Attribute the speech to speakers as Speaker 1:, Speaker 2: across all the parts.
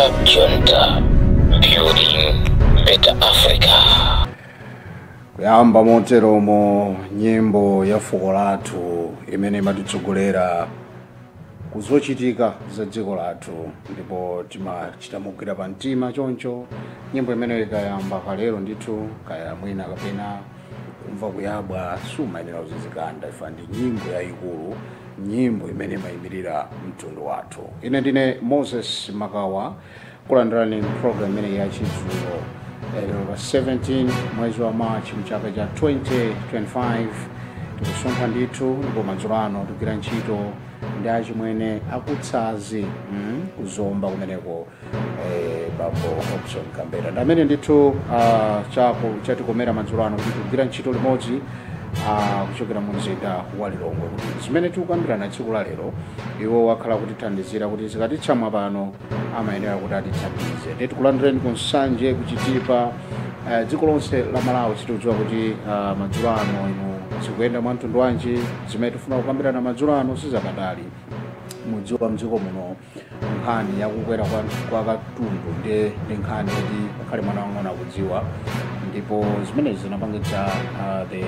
Speaker 1: Junta, building better Africa.
Speaker 2: Kuyamba moteromo, nyimbo ya fuko lathu imene imatitsogolera kuzochitika za dziko lathu, ndipo timachita mugwira pa mtima. Choncho nyimbo imeneyo ikayamba kalero ndithu, kaya mwina kapena kumva kuyabwa, sumayenera kuzizikanda ifa ndi nyimbo yayikulu, nyimbo imene imayimirira mtundu wathu. Ine ndine Moses Makawa, kulandirani program imene yachidzulo lero pa 17 mwezi wa March mchaka cha 2025. Tikusonkha ndithu, ndipo madzulo ano tikugwira ntchito ndi achimwene akutsazi, kuzomba kumeneko, bambo Hobson Kambera ndi amene ndithu chako chatikomera madzulo ano kuti tikugwira ntchito limodzi kuchokera mu mzinda wa Lilongwe, kuti zimene tikukambirana tsiku la lero iwo wakhala kutithandizira kuti zikatitsamwa pano amayenera kuti atithandize. Ndi tikulandireni ku Nsanje, kuchitipa, dziko lonse la Malawi. Sitikudziwa kuti madzulo ano inu zikuyenda mwa mtundu wanji. Zimene tifuna kukambirana madzulo ano sizakadali mudziwa mdziko muno nkhani yakukwera kwa katundu ndi nkhani yoti ngakhale mwana wang'ono akudziwa, ndipo zimenezi zinapangitsa the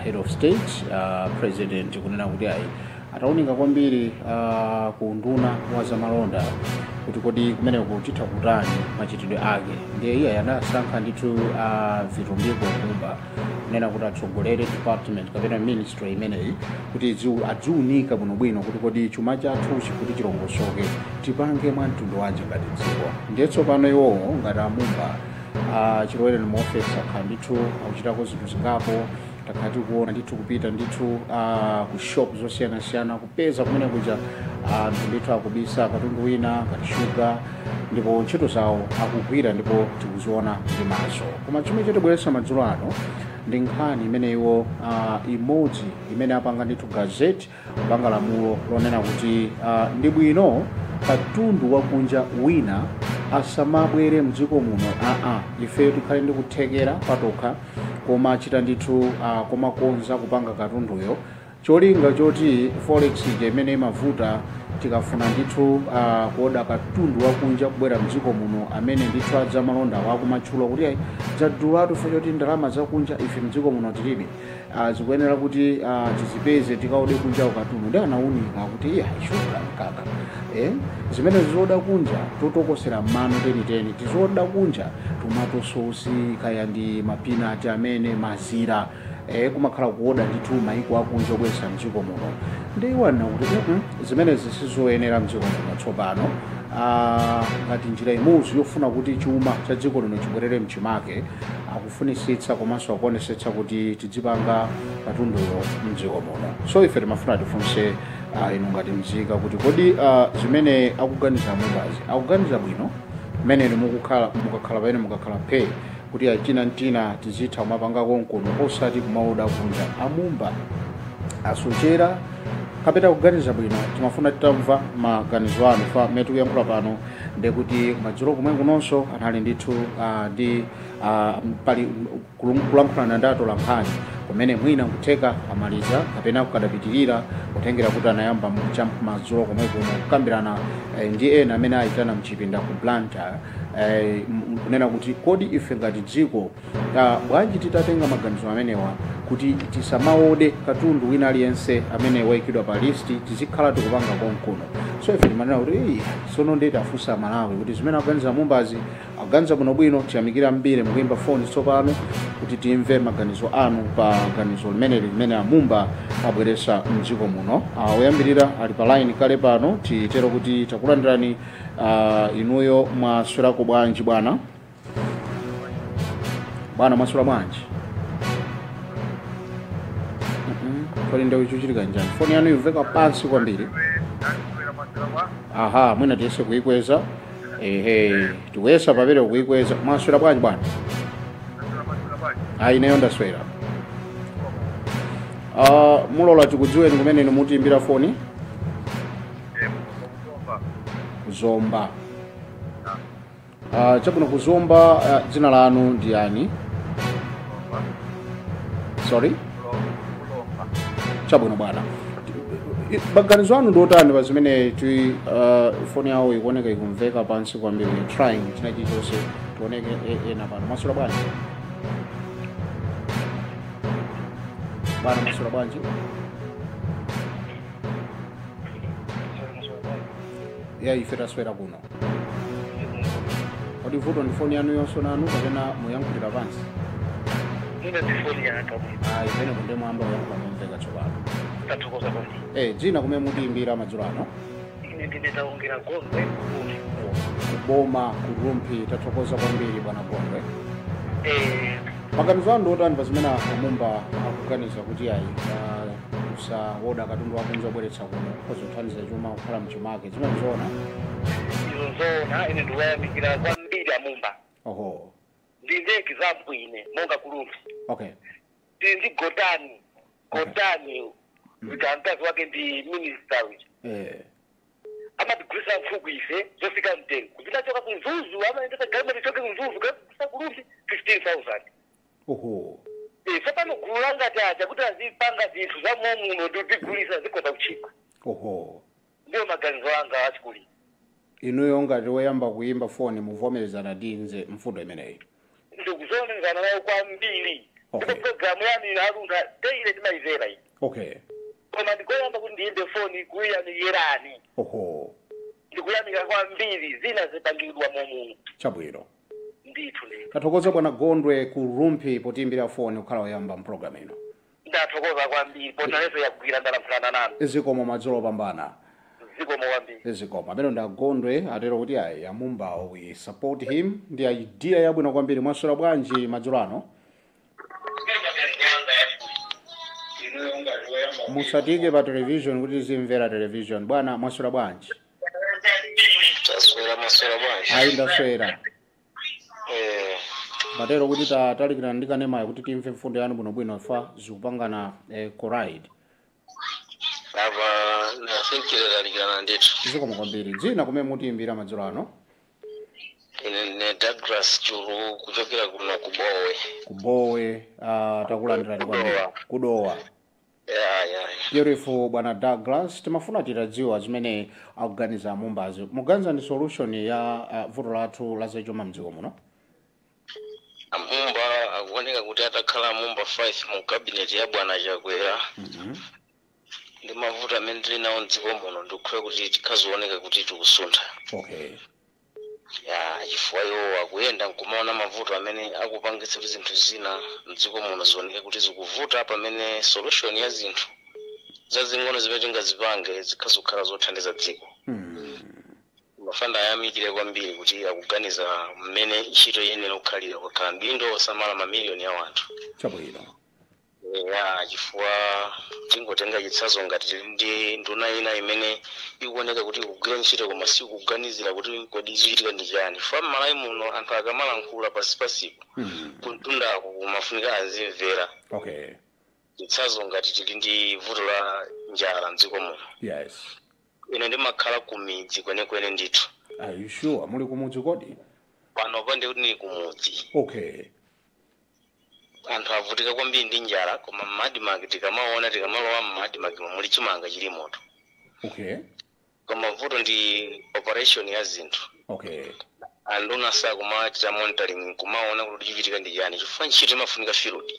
Speaker 2: head of state, president, kunena kuti ayi, ataunika kwambiri ku nduna wa zamalonda kuti kodi kumeneko titha kutani, machitidwe ake. Ndiye iye anasankha ndithu Vitumbiko Mumba kunena kuti atsogolere department kapena ministry imeneyi kuti adziunika bwinobwino kuti kodi chuma chathu chikuti chilongosoke tipange mwa mtundu wanji ngati dziko. Ndiye tsopano iwowo ngati amumba chilowere mu office akhala ndithu akuchitako zinthu zingapo. Takhala tikuona ndithu kupita ndithu ku shop zosiyanasiyana, kupeza kumene kuja anthu ndithu akubisa katundu wina ngati shuga, ndipo ntchito zawo akugwira ndipo tikuziona ndi maso. Koma chimene chatibweretsa madzulo ano ndi nkhani imene iwo imodzi imene apanga ndithu gazette, kupanga lamulo lonena kuti ndi bwino katundu wakunja wina asamabwere mdziko muno, aa, ife tikhale ndi kuthekera patokha koma achita ndithu komakonza kupanga katunduyo, cholinga choti forex ija imene imavuta tikafuna ndithu kuoda katundu wakunja kubwera mdziko muno, amene ndithu adzamalonda wakumatchula kuti ayi, zadulatu chifukwa choti ndalama zakunja ife mdziko muno tilibe, zikuyenera kuti tizipeze tikaode kunja katundu. Ndi anawunika kuti iya, shuga, mkaka, zimene zizoda kunja totokosera mano teniteni, tizoda kunja tomato sauce, kaya ndi mapinati amene mazira, kumakhala kuoda ndithu maiko akunja obweretsa mdziko muno. Ndi iwana kuti zimenezi sizoyenera mdziko muno. Tsopano ngati njira imodzi yofuna kuti chuma cha dziko lino chibwerere mchimake, akufunisitsa komanso akuonesetsa kuti tidzipanga katunduyo mdziko muno. So ife timafuna tifunse inu ngati mzika kuti kodi zimene akuganiza mumbazi akuganiza bwino? Mmene mukukhala, mukakhala pamene mukakhala phe kuti achina mtina tizitha kumapanga konkuno osati kumaoda kunja, amumba asochera kapena kuganiza bwino? Timafuna titamva maganizo anu. Fa mmene tikuyankhula pano ndekuti madzulo kumwe kunonso anali ndithu ndi pali kulankhulana ndi atolankhani kumene mwina nkutheka amaliza kapena kukadapitirira, kutengera kuti anayamba madzulo komwe kuno kukambirana ndi ena amene ayitana mchipinda ku Blantyre, kunena kuti kodi ife ngati dziko bwanji titatenga maganizo amenewa kuti tisamaode katundu wina aliyense amene wayikidwa pa list, tizikhala tikupanga konkuno? So ife timanena kuti "Eyi, sono ndeti afunsa Malawi kuti zimene akuganiza mumbazi akuganiza bwinobwino?" Tiyamikira mbiri mukuyimba foni tsopano kuti timve maganizo anu pa ganizo limeneli limene amumba abweresa mdziko muno. Oyambirira ali pa line kale pano. Titero kuti takulandirani. Inuyo mwaswerako bwanji bwana? Bwana, mwaswera bwanji? Kodi ndio ichuchitika njani? Foni yanu imveka pansi kwambiri. Aha, mwina tiyese kuikweza. Ehe, tikuyesa pamene kuikweza. Mwaswera bwanji bwana? Ayi, ineyo ndaswera. Mulola tikudziweni kumene inu mutiimbira foni? Kuzomba. Chabwino, kuzomba. Dzina lanu ndi yani? Sorry? Chabwino bwana. Maganizo anu ndi otani pa zimene ti foni yawo ikuoneka ikumveka pansi kwambiri? Trying china chilichonse tioneke ena pano. Masula bwanji bwana? Masula bwanji? Ya, ife taswera kuno. Kodi vuto ndi foni yanu yonso nanu kapena muyankhulira pansi?
Speaker 3: Ine ndi foni yanga.
Speaker 2: Ayi, pene kunde mwamba kuyankhula momveka tsopano.
Speaker 3: Tathokoza kwambiri.
Speaker 2: Dzina, kumene mutiimbira madzulo ano?
Speaker 3: Ine ndine Taongera Gondwe, Rumphi.
Speaker 2: Kuboma ku Rumphi. Tathokoza kwambiri, bwana Gondwe.
Speaker 3: Eh.
Speaker 2: Maganizo anu ndi otani pa zimene amumba akuganiza kuti ayi, kusawoda katundu wakunja obweretsa kuno kozothandiza chuma kukhala mchimake? Zimene zoona?
Speaker 3: Izo zoona. Ine ndikuyamikira kwambiri amumba.
Speaker 2: Oho.
Speaker 3: Ndi ndege zabwine monga ku Rumphi. Tili ndi Gotani. Gotani uja mkazi wake ndi minister uja. Amatigulisa nkhuku ife zofika mtengo zinachoka ku Mzuzu, amaendesa galimoto ichoke ku Mzuzu kusa ku Rumphi 15,000.
Speaker 2: Oho.
Speaker 3: Tsopano gulu langati aja kuti azipanga zinthu za momuno ndikutigulisa zikhoza kuchipa.
Speaker 2: Oho.
Speaker 3: Ndiyo maganizo anga achikulire.
Speaker 2: Inuyo ngati woyamba kuyimba foni muvomerezana ndi nze mfundo imeneyi?
Speaker 3: Ndikuvomerezana nayo kwambiri. Ndipo programu yanu aluntha daily timayimvera iyi. Koma ndikoyamba kuti ndiyimbe foni kuyamikirani.
Speaker 2: Oho.
Speaker 3: Ndikuyamika kwambiri, zina zipangidwa momuno.
Speaker 2: Chabwino.
Speaker 3: Ndithu ndithu.
Speaker 2: Tathokoza, bwana Gondwe ku Rumphi, potiyimbira foni kukhala woyamba mpulogalamu ino.
Speaker 3: Ndathokoza kwambiri ponalenso yakugwira ndalankhulana nanu.
Speaker 2: Zikomo, madzulo opambana.
Speaker 3: Zikomo kwambiri.
Speaker 2: Zikomo. Amene ndagondwe atero kuti ayi, amumbawo, we support him, ndi idea yabwino kwambiri. Mwaswera bwanji madzulo ano? Musatike pa television kuti zimvera television. Bwana, mwaswera bwanji?
Speaker 1: Taswera, maswera bwanji?
Speaker 2: Ayi, ndaswera. Matero kuti tatalikirana ndi kanemayo kuti timve mfundo yanu bwinobwino fa zikupangana coride.
Speaker 1: Apa nafinkire talikirana ndithu.
Speaker 2: Zikomo kwambiri. Dzina, kumene mutiyimbira madzulo ano?
Speaker 1: Ine ndine Douglas Chulu kuchokera kuno kubowe.
Speaker 2: Kubowe, takulandirani kwambiri. Kudowa.
Speaker 1: Ya.
Speaker 2: Beautiful. Bwana Douglas, timafuna titadziwa zimene akuganiza mumbazi. Muganiza ndi solution ya vuto lathu la zachuma mdziko muno?
Speaker 1: Amumba akuoneka kuti atakhala amumba 5 mu cabinet ya bwana Chakwera ndi mavuto amene tili nawo mdziko muno, ndikukhala kuti tikazioneka kuti tikusuntha. Ya, chifukwa iwo akuyenda nkumaona mavuto amene akupangitsa kuti zinthu zina mdziko muno zioneke kuti zikuvuta, pamene solution ya zinthu zazing'ono zimene tingazipange zikhazikhala zothandiza dziko. Mafanda ayamikire kwambiri kuti akuganiza mmene ntchito iyenera kukhalira kukhala mdindo osamala mamiliyoni ya anthu.
Speaker 2: Chabwino.
Speaker 1: Ya, chifukwa tingotenga chitsanzo ngati tili ndi nduna ina imene ikuoneka kuti ikugwira ntchito koma sikuganizira kuti kodi zikuchitika ndi chani, chifukwa m'Malawi muno anthu akamalankhula pasi pasipo kumtundako kumafunika azimvera. Chitsanzo ngati tili ndi vuto la njala mdziko muno. Ine ndimakhala ku midzi kwenekwene ndithu.
Speaker 2: Are you sure muli kumudzi kodi?
Speaker 1: Pano ndi kuti ndili kumudzi. Anthu avutika kwambiri ndi njala, koma mmadimaki tikamaona, tikamalowa mmadimaki muli chimanga chili moto. Koma vuto ndi operation ya zinthu. Anduna sakumachita monitoring kumaona kuti chichitika ndi chani, chifukwa ntchito imafunika field.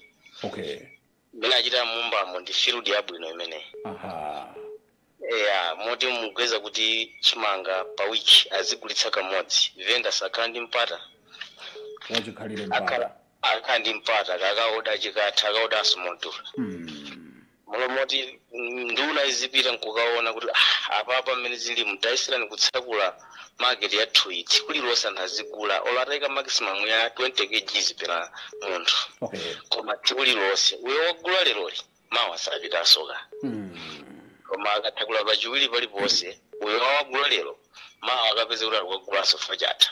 Speaker 1: Imene achita mumbamo ndi field yabwino imeneyi. Ya, moti mugweza kuti chimanga pa wiki azigulitsa kamodzi, venda sakhala ndi mpata.
Speaker 2: Wachikhalire
Speaker 1: akhala
Speaker 2: mpata.
Speaker 1: Akhala ndi mpata, kakaoda chikatha akaodanso modula. Molomoti nduna izipita nkukaona kuti apapa mmene zili mutayisirani kutsakula market yathu, tsiku lililonse anthu azigula olo atayika maximum ya 20 kgs pera munthu. Koma tsiku lililonse uyo wagula leroli mawa sapitanso ka. Koma akathakula pachiwiri paliponse, uyo wagula lero mawa akapeze kuti akukagulaso fachatha.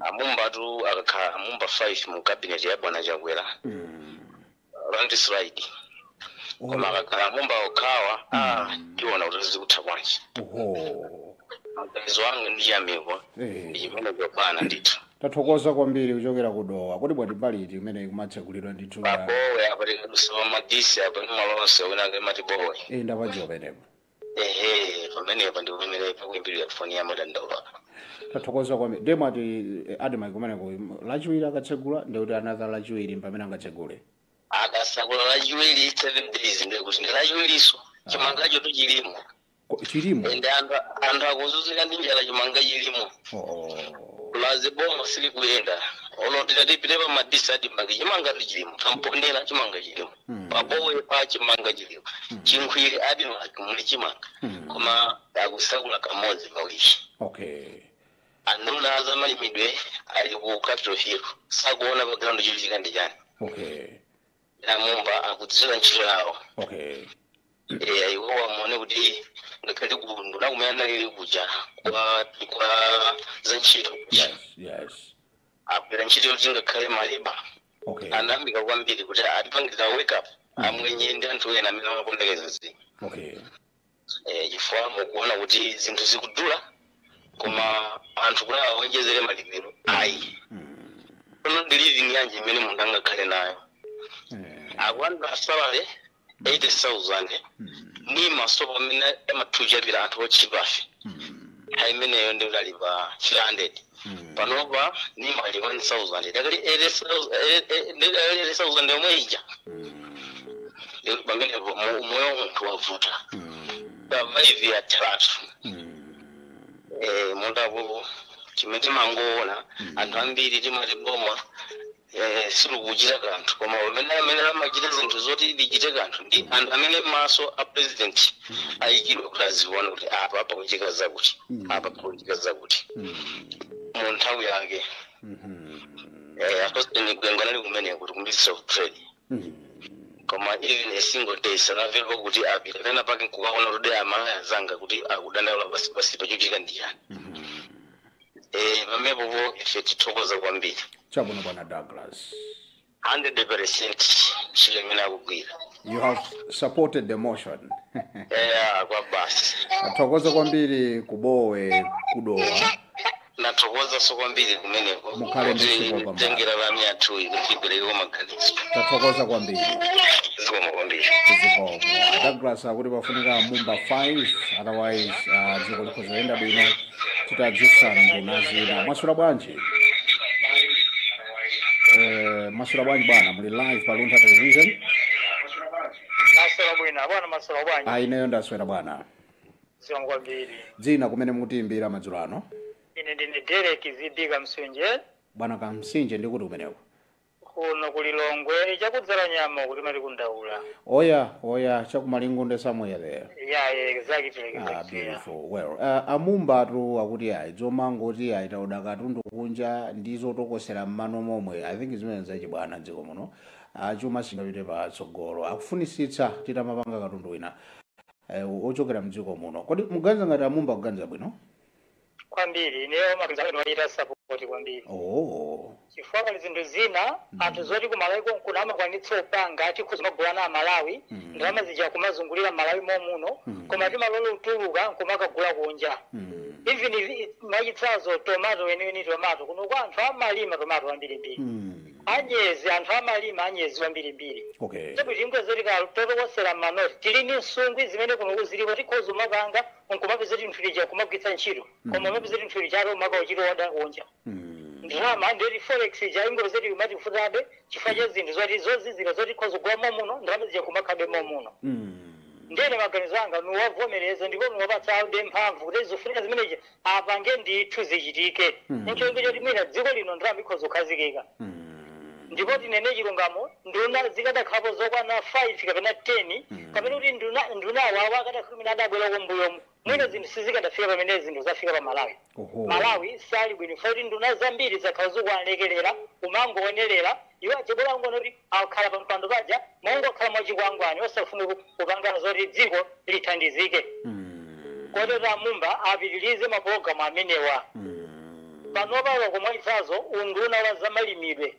Speaker 1: Amumbatu akakhala amumba 5 mu cabinet ya bwana Chakwera, landslide. Koma akakhala amumba okhawa, tiona kuti zikutha bwanji.
Speaker 2: Oho.
Speaker 1: Maganizo anga ndi chiyamiko ndi chimene chopana ndithu.
Speaker 2: Tathokoza kwambiri kuchokera kudowa. Kodi bwati paliti imene ikumatsegulidwa ndithu?
Speaker 1: Pabowe apa, tikadusa pamadisi apa, malonse winake mati Bowe.
Speaker 2: Eh, ndapadziwa penepo.
Speaker 1: Ehe, pamenepa ndi pamene pakuimbirira foni ya madandaulo.
Speaker 2: Tathokoza kwambiri. Ndiye mwati ADMARC kumeneko Lachiwiri akatsegula, ndikuti another Lachiwiri pamene angatsegule?
Speaker 1: Akasakula Lachiwiri, 7 days, ndikuti ndi Lachiwiriso chimangacho tuchilimo.
Speaker 2: Chilimo?
Speaker 1: Ende anthu akuzunzika ndi njala, chimanga chilimo.
Speaker 2: Oh.
Speaker 1: Plus boma sili kuyenda. Olotera tipite pa madisi ADMARC, chimanga tuchilimo. Kampondera chimanga chilimo. Pabowe pa chimanga chilimo. Chinkhwiri ADMARC muli chimanga. Koma akusakula kamodzi pa wiki. Anduna azamalimidwe ali ku Capitol Hill, sakuona pa ground chichitika ndi chani. Amumba akudziwa ntchito yawo. Eh, iwo wamuone kuti ngakhale ku nduna kumene analili kuja kwa za ntchito, agwira ntchito yoti ngakhale maliba anayambika kwambiri kuti atipangiza wake up amwenye ndi anthu ena amene amakondekeza zinthu. Eh, chifukwa mukuona kuti zinthu zikudula, koma anthu kuti awonjezere malipiro ayi. Kuno ndi living yanji imene munthu angakhale nayo? Akulandira salary 80,000 ni masopo amene amathuchapira anthu otchipafe. Nthawi imeneyo ndi udali pa 300. Panopa nima ali 1000, dakali 80,000 yomwe ija. Ndikuti pamenepo moyo wa munthu wavuta. Pamaivi atatu. Eh, mundapo chimene timangoona, anthu ambiri timati boma silikuchita kanthu, koma pamene amene amachita zinthu zoti lichite kanthu ndi anthu amene maso a president ayikidwe kuti aziona kuti apa pakuchitika zakuti, apa pakuchitika zakuti mu nthawi yake. Austin Gwengo anali kumene kuti ku Ministry of Trade, koma even a single day sanamvepo kuti apita pena pake nkukaona kuti amalayi azanga kuti akudandaula pasi pasi pachochitika ndi chani. Pamenepopo ife tithokoza kwambiri.
Speaker 2: Chabwino, bwana Douglas.
Speaker 1: 100% ntchito imene akugwira.
Speaker 2: You have supported the motion.
Speaker 1: Kwa basi.
Speaker 2: Tathokoza kwambiri kubowe kudowa.
Speaker 1: Nathokoza kwambiri kumeneko.
Speaker 2: Mukhale ndi tsiku lopambana.
Speaker 1: Tengera lami yathuyi kuti ipereke maganizo.
Speaker 2: Tathokoza kwambiri.
Speaker 1: Zikomo kwambiri.
Speaker 2: Zikomo. Douglas akuti pafunika Mumba 5, otherwise dziko likhozoyenda bwino titadzutsa nduna zina. Mwaswera bwanji? Mwaswera bwanji bwana? Muli live pa Luntha Television.
Speaker 4: Maswera bwino bwana, maswera bwanji?
Speaker 2: Ah, ineyo ndaswera bwana.
Speaker 4: Zikomo kwambiri.
Speaker 2: Dzina, kumene mukutiimbira madzulo ano?
Speaker 4: Ine ndine Derek Zibika Msunje.
Speaker 2: Bwana Kamsinje, ndikuti kumeneko?
Speaker 4: Kuno kulilongwe chakudzala nyama kuti mali kundaula.
Speaker 2: Oya, chakumalingunde somewhere there.
Speaker 4: Yeah, exactly.
Speaker 2: Ah,
Speaker 4: Exactly, yeah.
Speaker 2: beautiful. Well, amumbatu akuti ayi dzomangoti ayi tauda katundu kunja ndizotokosera mmano momwe. I think zimene zachibwana dziko muno. Chuma singapite patsogolo. Akufunisitsa titamapanga katundu wina ochokera mdziko muno. Kodi muganiza ngati amumba kuganiza bwino?
Speaker 4: Kwambiri, ineyo maganizo support kwambiri. Chifukwa pali zinthu zina anthu zoti kumalawi konkuno amakwanitsa upanga, tikhoza magulana amalawi, ndalama zija kumazungulira Malawi momuno, koma timalola utuluka nkumakagula kunja. Even mwachitsanzo tomato weniweni, tomato kuno kwa anthu amalima tomato ambirimbiri, anyezi anthu amalima anyezi ambirimbiri. Ndipo chingwezoti totokosera manoti tili ni nsungwi zimene kuno ziliko, tikhoza umapanga nkumapeza tinthu lija kumagwiritsa ntchito, koma umapeza tinthu lichalo umakauchitoda kunja. Ndalama ndeti forex ija ingozeti imatifutabe chifukwa cha zinthu zoti zozizira zoti tikhoza kugula momuno, ndalama zija kumakhabe momuno. Ndene maganizo anga nuwavomereza ndipo nuwapatsa abe mphamvu kuti zofunika zimeneji apange ndithu zichitike. Nchonge choti mwina dziko lino ndalama ikhoza kukhazikika. Ndipo tinene chilungamo, nduna zikadakhapo zokwana 5 kapena 10, kapena kuti nduna awawa akadakhala adabwera kumbuyomu, mwina zinthu sizikadafika pamene zinthu zafika pa Malawi. Malawi sali bwino kuti nduna zambiri zakhala zikuwalekerera, umangoonerera iwo achibwera ngono kuti akhala pa mpando paja mongokhala mwachikwangwani, osafuna kupangana zoti dziko lithandizike. Kotero amumba apitirize mapulogalamu amenewa. Panopa komwachitsanzo unduna wa zamalimidwe,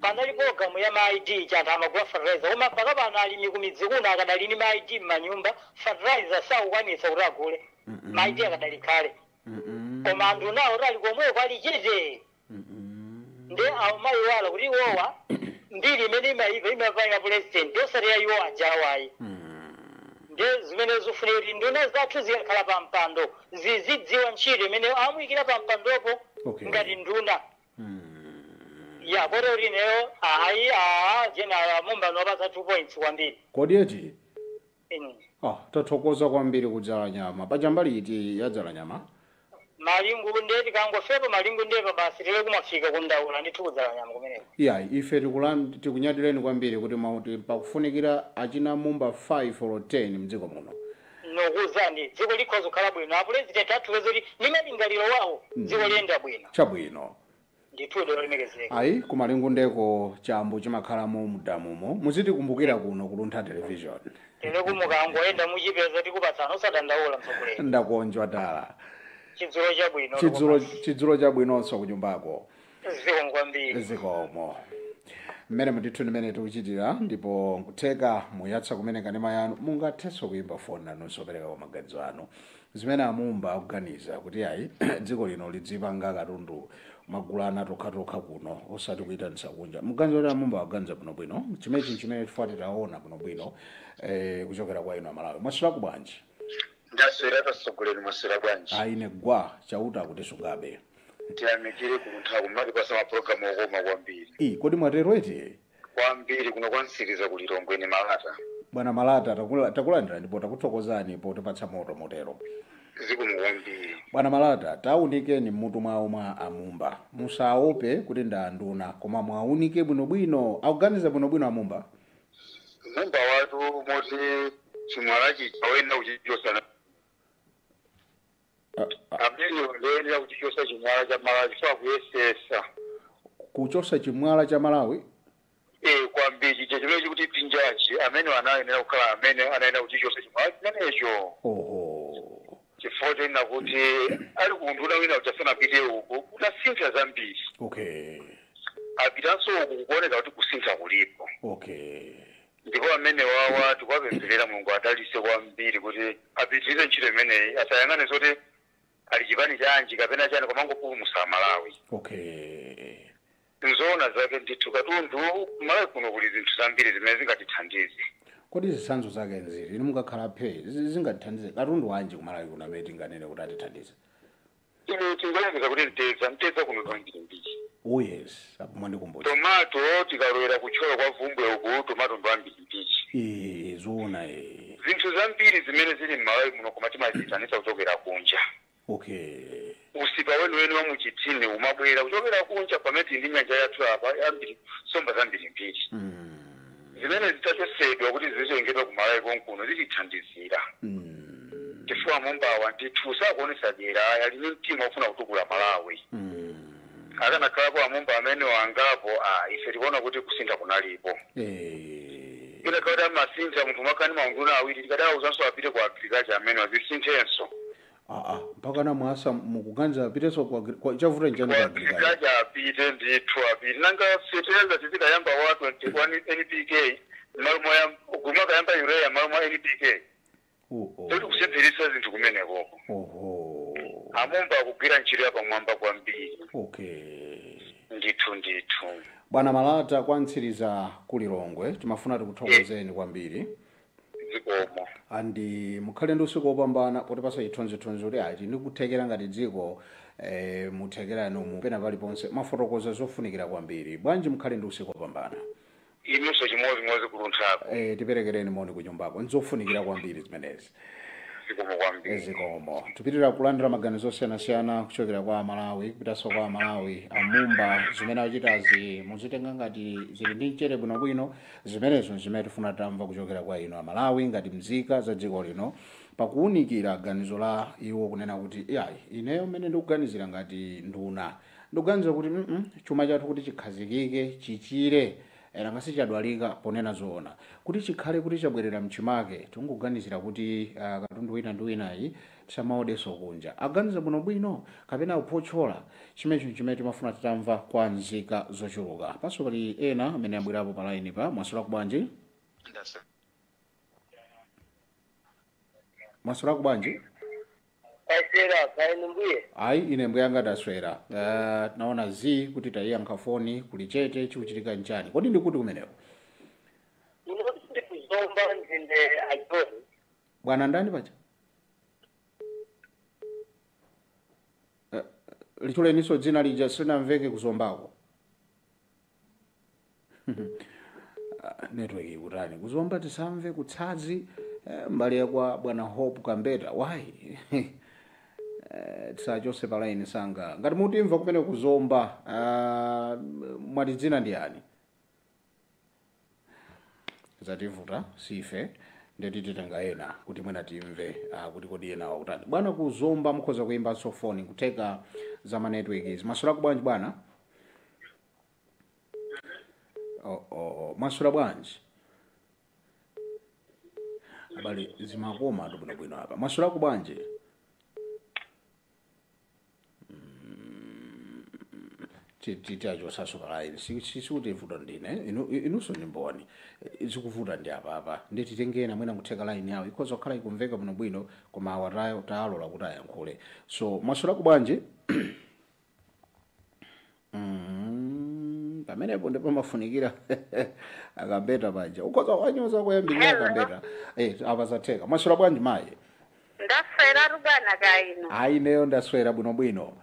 Speaker 4: panali pologalamu ya ma ID cha anthu amagula fertilizer, koma mpaka pano alimi kumidzi kuno akadali ni ma ID m'manyumba, fertilizer sakukwanitsa kuti agule, ma ID akadali khale. Koma anthu nawo tali komweko ali chete. Ndi amayiwala kuti iwowa mbiri imene imayipa imapanga president osati ya iwo ajawayi. Ndi zimene zifunika kuti nduna zathu zikakhala pa mpando zizidziwa ntchito imene amuyikira pa mpandopo ngati nduna. Ya kotero kuti ineyo ayi general Mumba nopasa 2 points kwambiri.
Speaker 2: Kodi eti? Tathokoza kwambiri kudzala nyama. Paja mbali iti yadzala nyama?
Speaker 4: Malingu ndiye tikangofepa malingu ndiye basi tile kumafika kundaula ndithu kudzala nyama kumeneko.
Speaker 2: Iya, ife tikunyadireni kwambiri kuti mauti pakufunikira achina Mumba 5 or 10 mdziko muno.
Speaker 4: Nokuzani dziko likhoza kukhala bwino. A president athu kuti ndi malingaliro wawo dziko liyenda bwino.
Speaker 2: Chabwino.
Speaker 4: Ndithu lolemekezeka.
Speaker 2: Ayi, kumalingu ndeko chambo chimakhalamo mudamumo. Muzitikumbukira kuno kuluntha television.
Speaker 4: Tele kumukangoyenda muchipeza tikupatsana osadandaula mtsogoleri.
Speaker 2: Ndakonjwa dala.
Speaker 4: Chidzulo chabwino.
Speaker 2: Chidzulo chabwinonso kunyumbako.
Speaker 4: Zikomo kwambiri.
Speaker 2: Zikomo. Mmene mutithu mmene tikuchitira ndipo nkutheka muyatsa kumene kanema yanu mungathenso kuyimba foni nanunso pereka kwa maganizo anu. Zimene amumba akuganiza kuti ayi dziko lino lidzipanga katundu magulana tokhatokha kuno osati kuyitanitsa kunja. Muganizo kuti amumba akuganiza bwinobwino chimechi chimene tifuna titaona bwinobwino kuchokera kwa inu Amalawi. Mwaswera bwanji?
Speaker 3: Ndaswera tatsogoleri, mwaswera bwanji?
Speaker 2: Aine gwa chauta kuti sungabe.
Speaker 3: Tiyamikire kuluntha kumati kwasa mapulogalamu okoma kwambiri.
Speaker 2: Kodi mwatero eti?
Speaker 3: Kwambiri kuno kwansiriza kulilongwe ni Malata.
Speaker 2: Bwana Malata, takulandira ndipo takuthokozani potipatsa moto motero.
Speaker 3: Zikomo kwambiri.
Speaker 2: Bwana Malata, taunikeni mmutu mwawo mwa amumba. Musaope kuti ndanduna, koma mwaunike bwinobwino, akuganiza bwinobwino amumba.
Speaker 3: Mumba watu moti chimwalachi chawena kuchichosana. Amene ndiyenda kuchichosa chimwala cha Malawi chifukwa kuyesesa.
Speaker 2: Kuchosa chimwala cha Malawi?
Speaker 3: Kwambiri chicho chimene chikuti pinjachi amene anayenera kukhala amene anayenera kuchichosa chimwala chimenecho.
Speaker 2: Oho.
Speaker 3: Chifukwa chonena kuti ali kunduna wina kuti uku kutasintha zambiri.
Speaker 2: Okay.
Speaker 3: Apitanso uku kuoneka kuti kusintha kulipo.
Speaker 2: Okay.
Speaker 3: Ndipo amene wawa tikuwapempherera Mulungu adalitse kwambiri kuti apitirize ntchito imeneyi asayang'ane zoti ali chipani chanji kapena chani koma angopulumutsa Malawi.
Speaker 2: Okay.
Speaker 3: Nzoona zake ndithu katundu Malawi kuno kuli zinthu zambiri zimene zingatithandize.
Speaker 2: Kodi zitsanzo zake nziri inu mukakhala phe zingatithandize katundu wanji ku Malawi kuno amene tinganene kuti atithandize?
Speaker 3: Ine tingoyang'ana kuti mtedza kuno kwambiri.
Speaker 2: Oh yes, apo mwandikumbutsa.
Speaker 3: Tomato tikalowera kutchola kwa vumbwe uku tomato ndwambiri.
Speaker 2: Zoona.
Speaker 3: Zinthu zambiri zimene zili m'Malawi muno koma timazitanitsa kuchokera kunja.
Speaker 2: Okay.
Speaker 3: Usipa wenu wa muchitini umabwera kuchokera kunja pamene ndi nyanja yathu apa yambiri somba zambiri mbiri. Zimene zitachosedwa kuti zizengedwa ku Malawi konkuno zitithandizira. Chifukwa Mumba ndithu sakuonesa dera ali ndi mtima ufuna kutukula Malawi. Akanakhalako amumba amene wangapo ife tikuona kuti kusintha kunalipo. Ine kawada amasintha munthu makani maunduna awiri tikadawuzanso apite ku agriculture amene azisinthenso.
Speaker 2: Mpaka na mwasa mukuganza apitenso kwa chavuta njani kwa agriculture.
Speaker 3: Apite ndithu apite. Nanga feteleza tizikayamba wa 21 NPK malo moya kumakayamba urea malo mwa NPK. Toti kusinthiritsa zinthu kumenekoko.
Speaker 2: Oho.
Speaker 3: Amumba akugwira ntchito yapamwamba kwambiri.
Speaker 2: Okay.
Speaker 3: Ndithu ndithu.
Speaker 2: Bwana Malata kwa ntsiriza kulilongwe timafuna tikuthokozeni kwambiri.
Speaker 3: Zikomo.
Speaker 2: Andi mukhale ndi usiku wopambana potipasa chithunzithunzi kuti ayi ndikuthekera ngati dziko muthekerani umu pena paliponse mafotokoza zofunikira kwambiri. Bwanji mukhale ndi usiku wopambana.
Speaker 3: Inunso chimodzimodzi kulunthako.
Speaker 2: Tiperekereni moni kunyumbako nzofunikira kwambiri zimenezi.
Speaker 3: Zikomo kwambiri.
Speaker 2: Zikomo. Tupitirira kulandira maganizo osiyanasiyana kuchokera kwa Malawi kupitanso kwa Malawi amumba zimene achitazi muzitenga ngati zili ndi mchere bwinobwino zimenezo zimene tifuna tamva kuchokera kwa inu Amalawi ngati mzika za dziko lino pakuwunikira ganizo la iwo kunena kuti iyayi ineyo mmene ndikuganizira ngati nduna ndikuganiza kuti chuma chathu kuti chikhazikike chichire era ngasichadwalika ponena zoona kuti chikhale kuti chabwerera mchimake tingoganizira kuti katundu wina ndi winayi tisamaodenso kunja aganiza bwinobwino kapena kuphotchola chimenecho chimene timafuna titamva kwa nzika zochuluka. Panso pali ena amene abwerapo pa line pa. Mwaswera bwanji? Mwaswera bwanji?
Speaker 5: Ndaswera kaeni mbuye.
Speaker 2: Ayi, ine mbuyanga ndaswera. Naona zi kuti tayiyankha foni kuli chete, chikuchitika nchani? Kodi ndikuti kumeneko?
Speaker 5: Ino ndi kuzomba ndine ajoni.
Speaker 2: Bwana ndani paja? Lichuleniso dzina lija sinamveke kuzombako. Network ikutani kuzomba tisamve kutsadzi, mbali ya kwa bwana Hope Kambeta. Why? Tisachose pa line sanga. Ngati mutimva kumene kuzomba, mwati dzina ndi yani? Zativuta sife ndeti titenga ena kuti mwina timve kuti kodi ena wakutani. Bwana kuzomba mukhoza kuimba sofoni kuteka za ma network izi. Masula kubwanji bwana? Oh, masula bwanji? Abale zimakoma ndo bwino apa. Masula kubwanji? Titacho sasoka line sikuti ivuta ndine inuso ndimboni zikuvuta ndi apa nditi tengena mwina kutheka line yawo ikhoza kukhala ikumveka bwino bwino koma awatayo talola kuti ayankhule. So masula kubwanji? Pamenepo ndipo mafunikira akambeta paja ukhoza wanyoza kuyambirira akambeta apa zatheka. Masula bwanji mayi?
Speaker 6: Ndaswera rubana kaino.
Speaker 2: Ayi neyo ndaswera bwino bwino.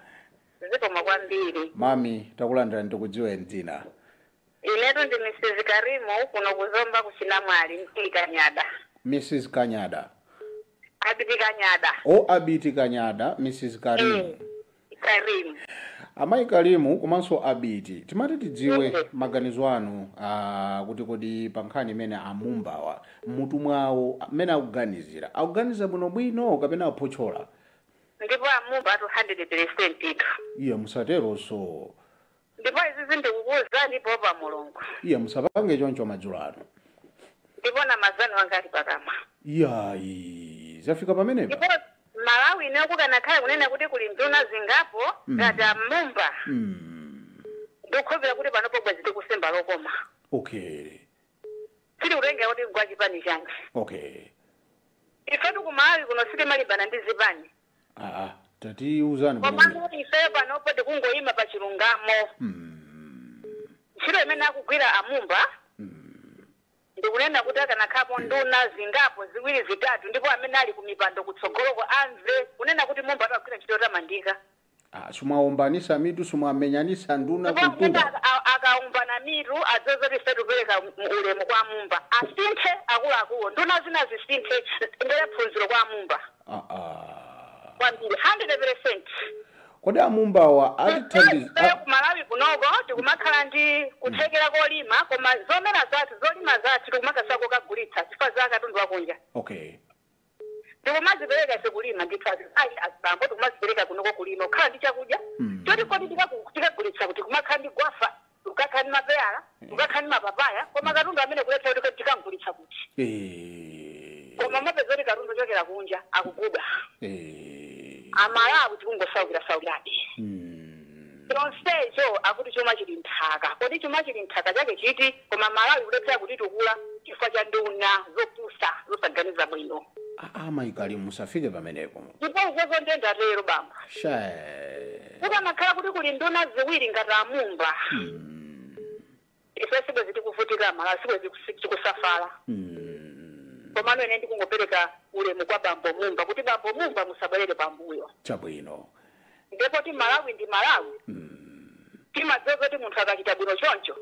Speaker 6: Zikoma kwambiri.
Speaker 2: Mami takulandira ndikudziwe dzina.
Speaker 6: Inetu ndi Mrs. Karimu kuno kuzomba kuchina mwali mti Kanyada.
Speaker 2: Mrs. Kanyada.
Speaker 6: Abiti Kanyada.
Speaker 2: O Abiti Kanyada, Mrs. Karimu.
Speaker 6: Karimu.
Speaker 2: Amayi Karimu komanso Abiti. Timati tidziwe maganizo anu kuti kodi pankhani imene amumbawa mutu mwawo amene akuganizira. Akuganiza bwino bwino kapena aphotchola?
Speaker 6: Ndipo amumba 200% itu.
Speaker 2: Iye musatero so.
Speaker 6: Ndipo izi ndikukuza ndipo pa Mulungu.
Speaker 2: Iye musapange choncho madzulo ano.
Speaker 6: Ndipo na mazano anga ali pakamwa.
Speaker 2: Iyayi, zafika pamenepo.
Speaker 6: Ndipo Malawi ine kukanakhala kunena kuti kuli nduna zingapo ngati amumba. Ndikukhulupirira kuti panopo bwezi tikusemba lokoma.
Speaker 2: Okay.
Speaker 6: Tili kutenga kuti ngwa chipani chanji.
Speaker 2: Okay.
Speaker 6: Ife tikumalawi kuno sitimalimbana ndi zipani.
Speaker 2: Tatiuzani
Speaker 6: bwana. Ife panopo tikungoyima pa chilungamo. Ntchito imene akugwira amumba ndikunena kuti akanakhapo nduna zingapo ziwiri zitatu ndipo amene ali kumipando kutsogoloko amve kunena kuti mumba akagwira ntchito yotamandika.
Speaker 2: Sumaombanisa mitu sumamenyanisa nduna kuntunda.
Speaker 6: Akaombana mitu adzozoti ife tipereka ulemu kwa mumba. Asinthe akuluakulu nduna zina zisinthe ndere phunziro kwa mumba. 100%.
Speaker 2: Kodi amumbawa atithandiza
Speaker 6: Malawi kunoko tikumakhala ndi kuthekera kolima koma zomera zathu zolima zathu tikumakasako kagulitsa chifukwa za katundu wakunja.
Speaker 2: Okay.
Speaker 6: Tikumazipereka sekulima ndithu ayi azibambo tikumazipereka kunoko kulima kukhala ndi chakudya choti kodi tikagulitsa kuti kumakhala ndi gwafa kukakhala ndi mapeyala kukakhala ndi mapapaya koma katundu amene kuletsa kuti tikagulitsa kuti. Koma mapeza kuti katundu chokera kunja akuguba. Amalawi tikungosaukira saukirabe. Chonsecho akuti chuma chili nthaka. Kodi chuma chili nthaka chake chiti koma Malawi kuletsa kuti tikula chifukwa cha nduna zopusa zosaganiza bwino.
Speaker 2: Amayi Karimu musafike pamenepo.
Speaker 6: Ndipo izozo ndendatero bamba. Kukanakhala kuti kuli nduna ziwiri ngati amumba. Ife sibwezi tikuvutika Malawi sibwezi tikusafala. Komano ine ndikungopereka ulemu kwa bambo mumba kuti bambo mumba musabwerere pambuyo.
Speaker 2: Chabwino.
Speaker 6: Ndipo ti Malawi ndi Malawi. Timadziwa kuti munthu akachita bwino choncho.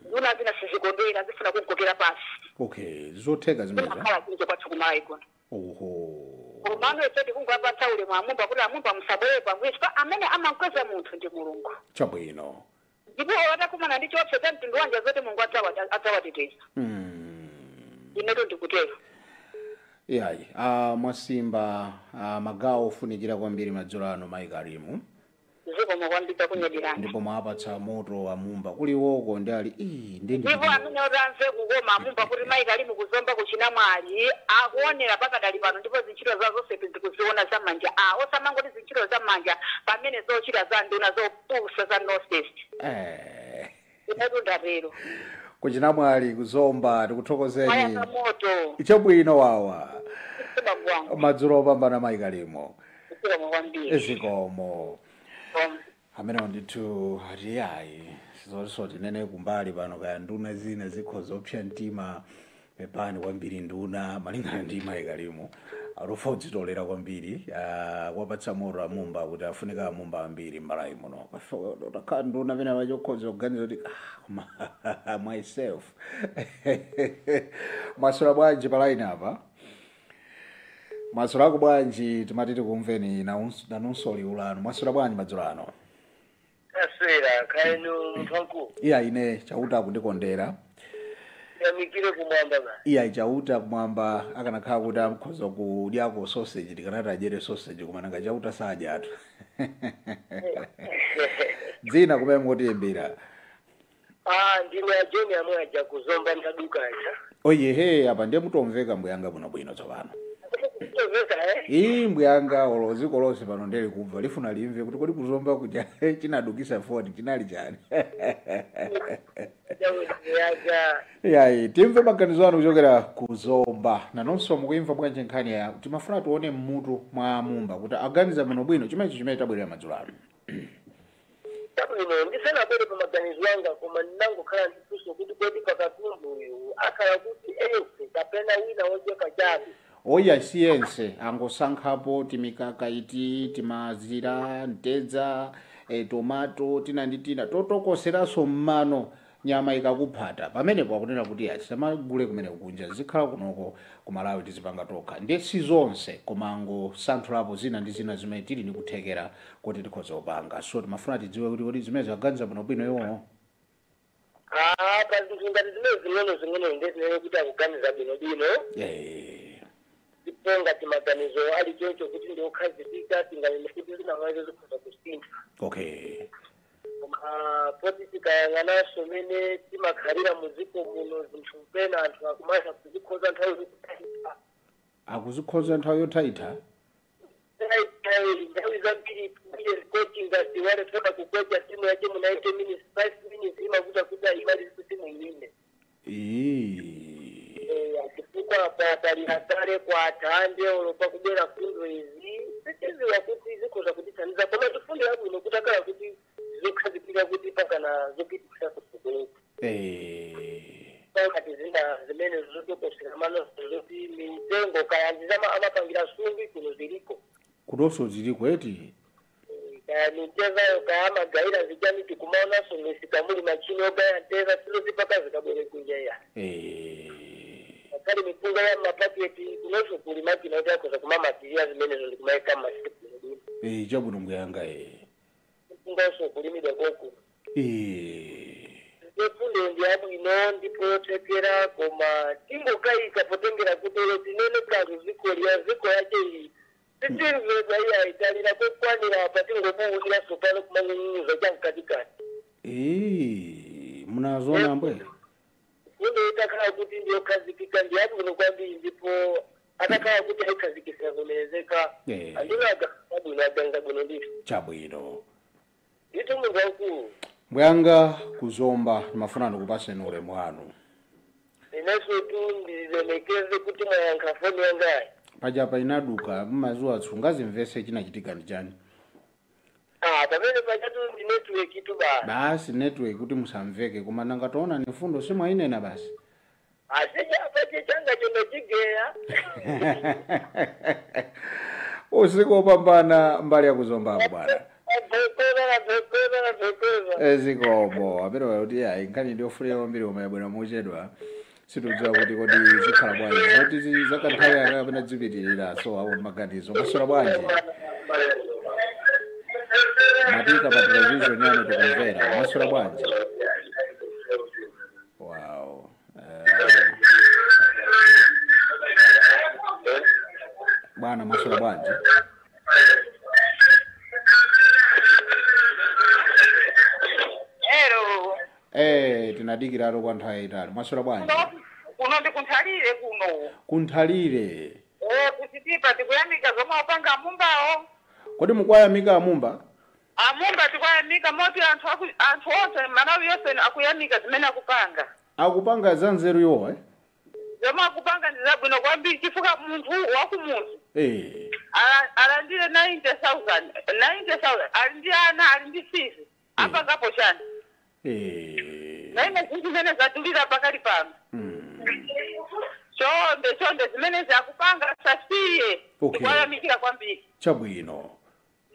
Speaker 6: Nduna zina sizikondwera zifuna kumukokera pasi.
Speaker 2: Okay, zotheka zimenezo.
Speaker 6: Zimakhala choncho kwathu kumalawi kuno.
Speaker 2: Oho.
Speaker 6: Komano ife tikungowapatsa ulemu amumba kuti amumba musabwerere pambuyo chifukwa amene amakweza munthu ndi Mulungu.
Speaker 2: Chabwino.
Speaker 6: Ndipo atakumana ndi chiopsezo cha mtundu wanja zoti Mulungu adzawateteza. Ineto ndikutero.
Speaker 2: Iyayi, mwasimba magawo ofunikira kwambiri madzulo ano mayi Karimu.
Speaker 6: Zikomo kwambiri kunyadirani.
Speaker 2: Ndipo mwapatsa moto wa mumba kuliwoko ndi ali
Speaker 6: ndipo amene otamve kukoma amumba kuti mayi Karimu kuzomba kuchina mwali akuonera pakadali pano ndipo zintchito zawo zonse tikuziona za manja osamangoti zintchito za manja pamene zochita za nduna zopusa za nonsense. Ineto ndatero.
Speaker 2: Kuchina mwali kuzomba tikuthokozeni.
Speaker 6: Moto.
Speaker 2: Chabwino wawa. Madzulo opambana mayi Karimu.
Speaker 6: Zikomo kwambiri.
Speaker 2: Zikomo. Amene ndithu atiyayi zonso tinene kumbali pano kaya nduna zina zikhoza opsha mtima, pepani kwambiri nduna, malingana ndi mayi Kalimu alufa udzitolera kwambiri, wapatsa moto amumba kuti afunika amumba ambiri m'Malawi muno. Takhala nduna amene amachokhoza kuganiza kuti ah, myself. Mwasula bwanji pa line apa? Mwasula bwanji? Timati tikumveni nanunso liulano. Mwasula bwanji madzulo ano?
Speaker 5: Aswera kaenu munthu wankulu.
Speaker 2: Iya, ine Chauta akundikondera.
Speaker 5: Yamikire kumwamba ba.
Speaker 2: Iya, Chauta kumwamba akanakhala kuti amkhoza kudyako sausage tikanati adyere sausage, koma nanga Chauta sadyatu. Dzina kumene mukutiyimbira?
Speaker 5: Ah, ndine ajeni amwe aja kuzomba ndaduka aja.
Speaker 2: Oyehe, apa ndiye mutomveka mbuyanga bwinobwino tsopano.
Speaker 5: Kutomveka eh?
Speaker 2: Ii mbuyanga, olo dziko lonse pano ndeli kubva lifuna limve kuti kodi kuzomba kuja chinadukisa foni chinali chani. Yayi, timve maganizo anu kuchokera kuzomba. Nanonso mukuimva bwanji nkhani ya timafuna tione mmutu mwa mumba kuti aganiza bwinobwino chimenechi chimene tabwerera madzulo ano.
Speaker 5: Chabwino, ndisanabwere pa maganizo anga, koma ndinangokhala ndifunso kuti kodi pakatundu uyu akhala kuti ense kapena wina wochepa chabe?
Speaker 2: Oya, siyense, angosankhapo timikaka iti, timazira, mtedza, tomato, tina ndi tina totokoseranso mmano nyama ikakuphata. Pamenepo akunena kuti atisamagule kumene kunja, zikhala kunoko ku Malawi tizipanga tokha. Ndiye si zonse, koma angosanthulapo zina ndi zina zimene tili ndi kuthekera kuti tikhoza kupanga. So timafuna tidziwe kuti kodi zimene zaganiza bwinobwino iwowo?
Speaker 5: Ah, pa zinthu ngati zimene zing'ono zing'ono ndiye tinene kuti akuganiza bwinobwino. Ndipo ngati maganizo ali choncho kuti ndi okhazikika, tinganene kuti zinamwazo zikhoza kusintha. Koma poti tikayang'ananso mene timakhalira muziko muno, zinthu pena anthu akumatha kuzikhoza nthawi zokuthaitha.
Speaker 2: Akuzikhoza nthawi yothaitha?
Speaker 5: Nthawi zambiri ile coaching ngati walephera kukwecha timu yake mu 90 minutes, 5 minutes imakuta kuti ayimalize timu iwine. Chifukwa pali hatare kwa atande olo pakubwera fundo izi sitiziwa kuti zikhoza kutithandiza, koma tifundo yabwino kuti akhala kuti zokhazikika kuti pakana zopitisa kutsogolo. Pakati zina zimene zotokosera mano zoti mitengo kaya ndizama amapangira sumbi kuno ziliko.
Speaker 2: Kudonso ziliko eti?
Speaker 5: Kaya mitezayo kaya amagayira zijani, tikumaonanso misika muli machini ogaya nteza sizozipaka zikabwere kunja ya. Kali mipunga ya mapaketi kunonso kuli makina oti akhoza kumamatirira zimenezo ndikumayika mmasiku.
Speaker 2: Chabwino mbuyanga.
Speaker 5: Mipunganso kulimidwa konkuno. Fundo ndi yabwino ndipo yothekera, koma tingokayika potengera kuti olo tinene kanthu ziko liya ziko yache iyi sitimvedwa iya italira kokwanira apa, tingobuwuliraso pano kumang'ung'uza chamkatikati.
Speaker 2: Munazona mbwe?
Speaker 5: Fundo itakhala kuti ndiyokhazikika ndi yabwino kwambiri, ndipo atakhala kuti ayikhazikisa vomerezeka. Andinaga abwino, aganiza bwino ndithu.
Speaker 2: Chabwino.
Speaker 5: Ndithu munthu wankulu.
Speaker 2: Mbuyanga kuzomba, ndimafuna ndikupaseni ulemu wanu.
Speaker 5: Inenso tu ndilemekeze kuti mwayankha foni yangayi.
Speaker 2: Paja pa inaduka mmazuwa sungazimvese chinachitika ndi chani.
Speaker 5: Ah, pamene pachatu ndi network tu basi.
Speaker 2: Basi network kuti musamveke, koma nangatoona ni fundo simwayinena basi.
Speaker 5: Asija pache changa chondochigeya.
Speaker 2: Usiku wopambana mbali ya kuzombapo bwana.
Speaker 5: Thokoza.
Speaker 2: Ezikomo amene kuti ayi nkhani ndiyofunika kwambiri, koma yabwera mochedwa, situdziwa kuti kodi zikhala bwanji zoti zakanthawi akapena zipitirira. So awo maganizo. Maswera bwanji? Matika pa television yanu tikumvera. Maswera bwanji? Wow. Bwana, maswera bwanji?
Speaker 6: Hello.
Speaker 2: Tinadikiratu kwa nthawi yayitali. Maswera bwanji?
Speaker 6: Kuno ndikunthalire kuno.
Speaker 2: Kunthalire.
Speaker 6: Kuchitipa tikuyamika zomwe apanga amumbawo.
Speaker 2: Kodi mukwayamika amumba?
Speaker 6: Amumba tikuyamika moti anthu onse Malawi yonse akuyamika zimene akupanga.
Speaker 2: Akupanga za nzeru iwo eh?
Speaker 6: Zomwe akupanga ndi zabwino kwambiri chifukwa munthu wakumuzi. Alandire 90,000 90,000 ali ndi ana ali ndi fees apangapo chani? Naine zinthu zimene zadulira pakali pano. Chonde chonde zimene zakupanga sasiye.
Speaker 2: Okay.
Speaker 6: Ndikuyamikira kwambiri.
Speaker 2: Chabwino.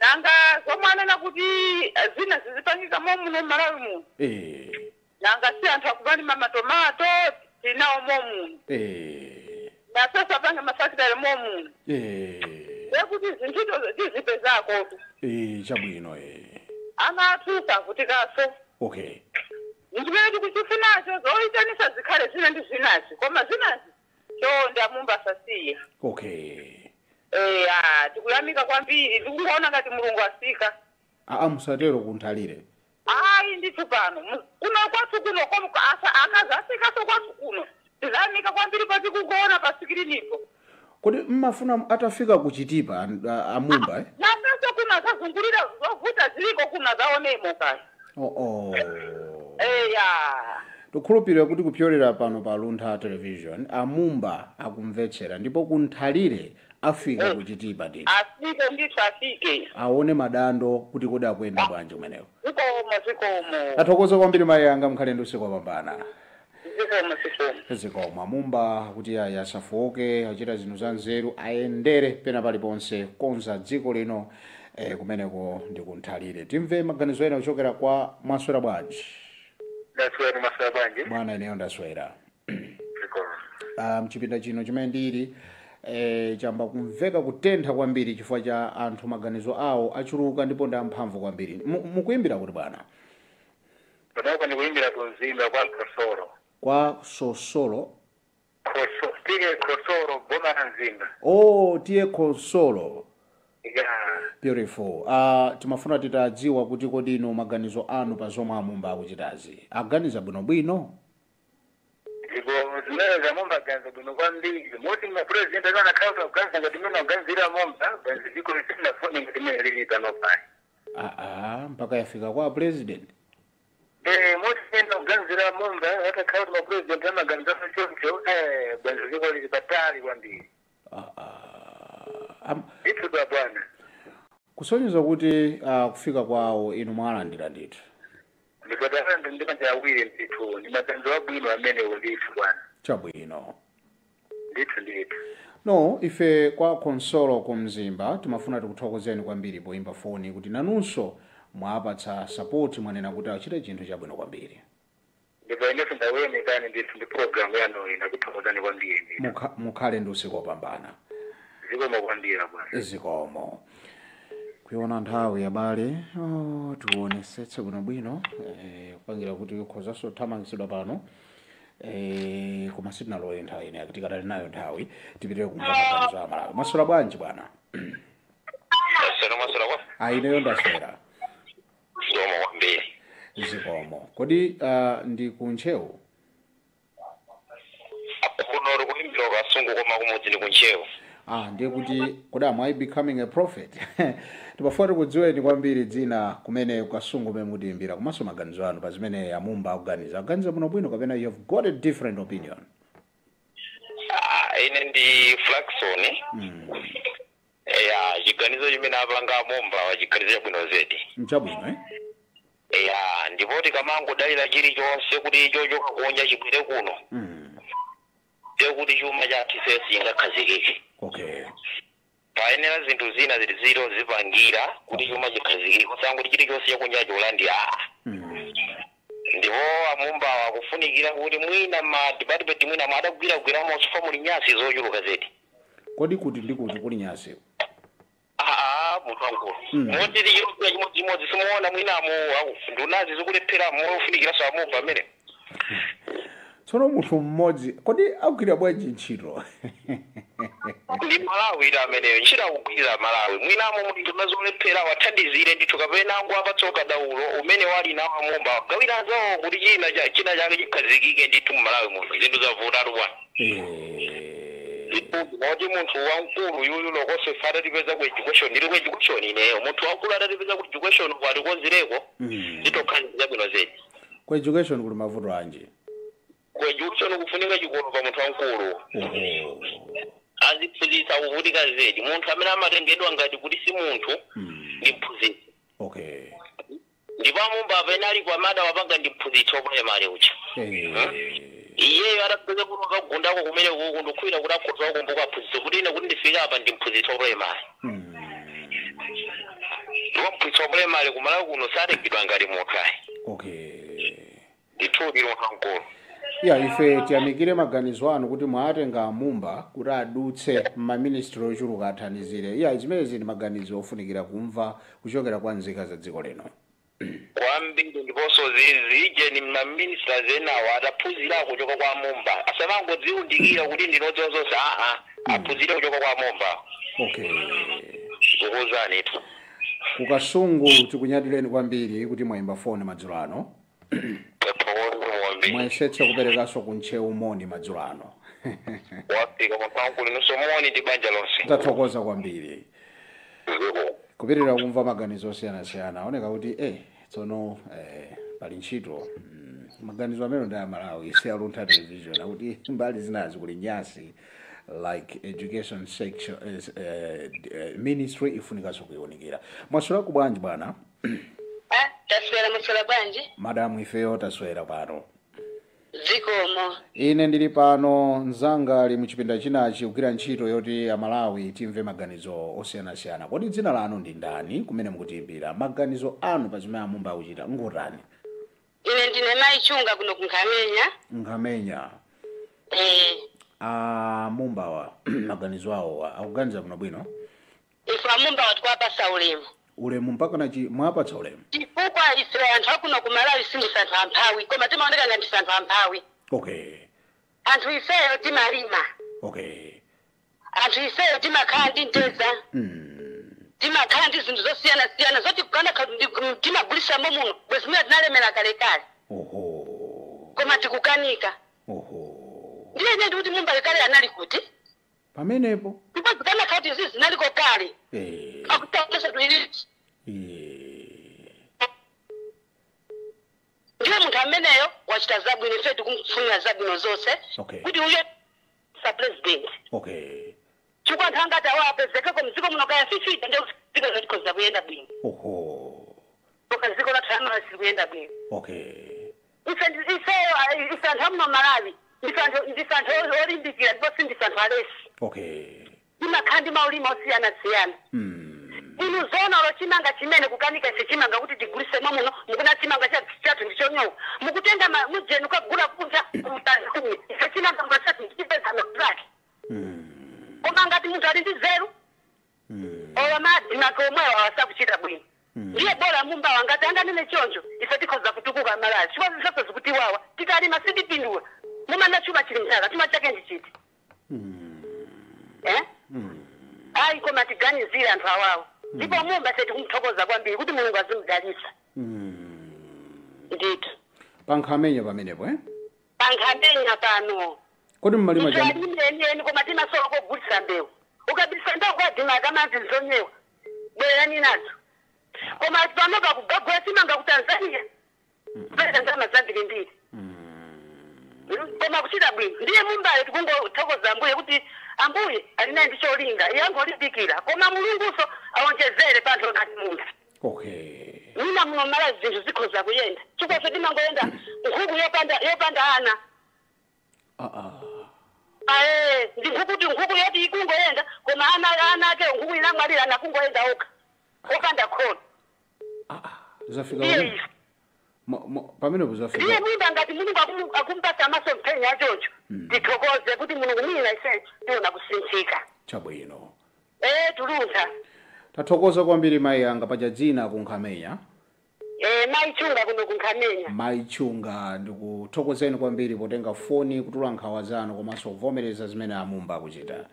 Speaker 6: Nanga zomwe anena kuti zina zizipangika momuno m'Malawi muno. Nanga si anthu akumalima matomato tinawo momuno. Nasasa pange mafakitale momuno. Ndekuti zintchito tizipezako.
Speaker 2: Chabwino.
Speaker 6: Ana athu savutikaso.
Speaker 2: Okay.
Speaker 6: Nchimene tikuchifunacho zoyitanisa zikhale zina ndi zinazi koma zinazi chonde amumba sasiye.
Speaker 2: Okay.
Speaker 6: Tikuyamika kwambiri tikungoona ngati Mulungu asika.
Speaker 2: Musatero kunthalire.
Speaker 6: Ayi ndithu pano kuno kwathu kuno akazi asikaso kwathu kuno tizayamika kwambiri pati kukuona pa sikirinipo.
Speaker 2: Kodi mmafuna atafika kuchitipa amumba
Speaker 6: Nasenso kuno azazungulira zovuta ziliko kuno azaonemo kaya.
Speaker 2: Tikhulupirira kuti kupyolera pano pa Luntha Television amumba akumvetsera ndipo kunthalire afika kuchitipa ndithu.
Speaker 6: Afike ndithu afike.
Speaker 2: Aone madando kuti kodi akuyenda bwanji kumeneko.
Speaker 6: Zikomo zikomo.
Speaker 2: Tathokoza kwambiri mayi anga mkhale ndi usiku wopambana.
Speaker 6: Zikomo zikomo.
Speaker 2: Zikomo amumba kuti ayi asafoke achita zinthu za nzeru ayendere pena paliponse konza dziko lino kumeneko ndi kunthalire. Timve maganizo ena kuchokera kwa mwaswera bwanji.
Speaker 3: Ndaswera maswera bwanji.
Speaker 2: Bwana ineyo ndaswera.
Speaker 3: Zikomo.
Speaker 2: Mchipinda chino chimene ndili chamba kumveka kutentha kwambiri chifukwa cha anthu maganizo awo achuluka ndipo ndi amphamvu kwambiri. Mukuyimbira kuti bwana?
Speaker 3: Panopa ndikuyimbira kumzinda kwa Khosoro.
Speaker 2: Kwa Sosolo?
Speaker 3: Tiye Khosoro boma la Mzimba.
Speaker 2: Tiye Khosoro.
Speaker 3: Yeah.
Speaker 2: Beautiful. Timafuna titadziwa kuti kodi ino maganizo anu pa zomwe amumba akuchitazi. Aganiza bwinobwino?
Speaker 3: Ndipo zimene zamumba aganiza bwino kwambiri. Moti ma president anakhala kuganiza ngati mmene aganizira mumba, bwanji dziko lisinafune ngati mmene lili pano pano.
Speaker 2: Mpaka yafika kwa president.
Speaker 3: Moti mmene aganizira mumba, atakhala ma president amaganiza choncho, bwanji dziko lili patali kwambiri. Ndithu bwana.
Speaker 2: Kusonyeza kuti kufika kwawo inu mwalandira ndithu.
Speaker 3: Ndikadalanda ndi manja awiri ndithu, ndi maganizo abwino amenewo ndithu bwana.
Speaker 2: Chabwino.
Speaker 3: Ndithu ndithu.
Speaker 2: No, ife kwa Khonsolo ku Mzimba timafuna tikuthokozeni kwambiri poimba foni kuti nanunso mwapatsa support mwanena kuti achite chinthu chabwino kwambiri.
Speaker 3: Ndipo inenso ndawuyamikani ndithu ndi program yanu ina kuthokozani kwambiri ndithu.
Speaker 2: Mukhale ndi usiku wopambana.
Speaker 3: Zikomo kwambiri bwana.
Speaker 2: Zikomo. Kuiona nthawi abale, tionesetse bwinobwino kupangira kuti ukhozanso thamangitsidwa pano. Koma sitinalowe nthawi ine tikadali nayo nthawi tipitire kumva maganizo a Malawi. Mwaswera bwanji bwana?
Speaker 1: Maswera kwa?
Speaker 2: Ineyo ndaswera.
Speaker 1: Zikomo kwambiri.
Speaker 2: Zikomo. Kodi ndi kuntcheu?
Speaker 1: Kuno kuimbira kasungu koma kumudzi ndi kuntcheu.
Speaker 2: Ndiye kuti kodi am I becoming a prophet? Timafuna tikudziweni kwambiri dzina kumene kasungu kumene mutiimbira komanso maganizo anu pa zimene amumba akuganiza. Aganiza bwinobwino kapena you have got a different opinion?
Speaker 1: Ine ndi Flaxon. Chiganizo chimene apanga amumba wachiganizo chabwino zedi.
Speaker 2: Nchabwino
Speaker 1: Ndipo tikamangodalira chilichonse kuti chochoka kunja chibwere kuno. Ndiye kuti chuma chathu singakhazikike.
Speaker 2: Okay.
Speaker 1: Payenera zinthu zina ziliziro zipangira kuti chuma chikhazikike kusango chilichonse chakunja cholandira. Ndipo amumba wakufunikira kuti mwina ma department mwina madagwiragwiramo chifukwa muli nyasi zochuluka zedi.
Speaker 2: Kodi kuti ndi kuti kuli nyasi?
Speaker 1: Munthu wankulu. Moti chilichonse chimodzimodzi simuona mwinamo ndunazi zikulephera mofunikiranso amumba amene.
Speaker 2: Tsono munthu mmodzi kodi akugwira bwanji ntchito?
Speaker 1: Ndi Malawi ila ameneyo ntchito akugwirira Malawi mwinamo munthu unazolephera wathandizire ndithu kapena angu apatsoka daulo umene wali nawo amumba gawira anzawo kuti china chake chikhazikike ndithu mu Malawi muno zinthu zavuta bwana. Moti munthu wamkulu yuyu lokose atatipeza ku education ndili ku education ineyo munthu wamkulu atatipeza ku education kwatikonzereko nditokhandiza bwino zedi.
Speaker 2: Ku education kuli mavuto anji?
Speaker 1: Ku education kufunika chikolo pa munthu wamkulu. Aziphunzitsa kuvutika zedi. Munthu amene amatengedwa ngati kuti si munthu ndi mphunzitsi.
Speaker 2: Okay.
Speaker 1: Ndipo amumba apene ali kwa mada wapanga ndi mphunzitsi wa primary uja. Iyeyo atapeza kuti akagundako kumene kuku ndikukhulira kuti akhoza kukumbuka aphunzitsi kuti ine kuti ndifike apa ndi mphunzitsi wa primary. Ndipo mphunzitsi wa primary kumalawi kuno satengedwa ngati munthu ayi.
Speaker 2: Okay.
Speaker 1: Ndithudi munthu wamkulu.
Speaker 2: Ya, ife tiyamikire maganizo anu kuti mwatenga mumba kuti adutse maministry ochuluka athandizire. Ya, zimenezi ndi maganizo ofunikira kumva kuchokera kwa nzika za dziko lino.
Speaker 1: Kwambiri, ndiponso zije ni maministers enawo ataphunzira kuchoka kwa mumba, asamangodziwundikira kuti ndinodziwa zonse, aa, aphunzire kuchoka kwa mumba.
Speaker 2: Okay.
Speaker 1: Zikuwuzanitu.
Speaker 2: Kukasungu tikunyadireni kwambiri kuti mwayimba foni madzulo ano. Mwayesetsa kuperekanso kuntcheu moni madzulo ano.
Speaker 1: Wafika munthu wamkulu, inunso moni ndi banja lonse.
Speaker 2: Tathokoza kwambiri. Kupitirira kumva maganizo osiyanasiyana aoneka kuti tsono pali ntchito. Maganizo amene ndi amalawi si aluntha television akuti mbali zinazi kuli nyasi like education section ministry ifunikanso kuiwunikira. Mwaswera bwanji bwana?
Speaker 7: Taswera. Muswera bwanji?
Speaker 2: Madamu, ifeyo taswera pano.
Speaker 7: Zikomo.
Speaker 2: Ine ndili pano, mzanga ali muchipinda chinachi kugwira ntchito yoti amalawi timve maganizo osiyanasiyana. Kodi dzina lanu ndi ndani, kumene mukutiimbira, maganizo anu pa zimene amumba akuchita ngotani?
Speaker 7: Ine ndine mayi Chunga kuno kunkhamenya.
Speaker 2: Nkhamenya.
Speaker 7: Eh.
Speaker 2: Amumbawa maganizo awo akuganiza bwino bwino?
Speaker 7: Ife amumba watu kwapasa ulemu.
Speaker 2: Ulemu mpaka nachi mwapatsa ulemu?
Speaker 7: Chifukwa ife anthu akuno ku Malawi sindise anthu amphawi, koma timaoneka ngati ndise anthu amphawi.
Speaker 2: Okay.
Speaker 7: Anthu ifeyo timalima.
Speaker 2: Okay.
Speaker 7: Anthu ifeyo timakhala ndi mtedza. Timakhala ndi zinthu zosiyanasiyana zoti kukana timagulisa muno bwezi mwe tinalemera kalekale.
Speaker 2: Oho.
Speaker 7: Koma tikukanika.
Speaker 2: Oho.
Speaker 7: Ndiye ine ndikuti mumba kale anali kuti?
Speaker 2: Pamenepo.
Speaker 7: Ndipo zikana khati izi zinaliko kale. Akutawesa tuili. Ndiye munthu ameneyo wachita zabwino, ife tikumfunira zabwino zonse.
Speaker 2: Okay.
Speaker 7: Kuti uyo sa president.
Speaker 2: Okay.
Speaker 7: Chifukwa anthu angati awo apezekeko mdziko muno kaya fifita ndiye dziko likhoza kuyenda bwino.
Speaker 2: Oho.
Speaker 7: Koma dziko lathu lamalawi silikuyenda bwino.
Speaker 2: Okay.
Speaker 7: Ife ife anthu amuno Malawi ndife anthu olimbikira ndipo sindife anthu alesi.
Speaker 2: Okay.
Speaker 7: Timakhala ndi maulimi osiyanasiyana. Inu zona lochimanga chimene kukanika ife chimanga kuti tigulisemo muno, mukuna chimanga chathu ndichonyowa. Mukutenga mujeni kukagula kunja kumtanzania. Ife chimanga chathu ndichipeza matraki. Koma ngati munthu ali ndi zeru, owa madzi make omwewo awasakuchita bwino. Ndiye bora mumba wangati anganene choncho ife tikhoza kutukuka Malawi. Chifukwa zisonso zikutiwawa tikalima sitipindula. Mumana chuma chili mthaka, chuma chake ndi chiti? Ayi, koma tiganizire anthu awawo. Ndipo mumba ife tikumuthokoza kwambiri kuti Mulungu azimudalitsa. Ndithu.
Speaker 2: Pankhamenya pamenepo, eh?
Speaker 7: Pankhamenya pano.
Speaker 2: Kodi mmalima chani?
Speaker 7: Alime enieni koma timasowa kogulitsa mbewu. Ukabisa mbewu kwadima kamadzi zonyewa. Bwerani nazo. Koma panopa kugagula chimanga ku Tanzania. Kupeza ndalama zambirimbiri. Koma kuchita bwino. Ndiye mumbayo tikungothokoza Ambuye kuti Ambuye ali naye ndi cholinga, iye angolimbikira. Koma Mulunguso awonjezere panthu ngati munthu.
Speaker 2: Okay.
Speaker 7: Mina muno Malawi zinthu zikhoza kuyenda. Chifukwa ife timangoyenda nkhuku yopanda ana. Aye, ndi nkhuku nkhuku yoti ikungoyenda koma ana ake nkhuku inamwalira anakungoyenda okha. Opanda kholo.
Speaker 2: Zafika pamene? Pamenepo zafika.
Speaker 7: Ndiye mimba ngati Mulungu akumpatsa masomphenya achoncho. Tithokoze kuti Mulungu mwina ife tiona kusinthika.
Speaker 2: Chabwino.
Speaker 7: Tuluntha.
Speaker 2: Tathokoza kwambiri mayi anga paja dzina kunkhamenya.
Speaker 7: Mayi Chunga kuno kunkhamenya.
Speaker 2: Mayi Chunga, ndikuthokozeni kwambiri potenga foni kutula nkhawa zanu komanso kuvomereza zimene amumba akuchita.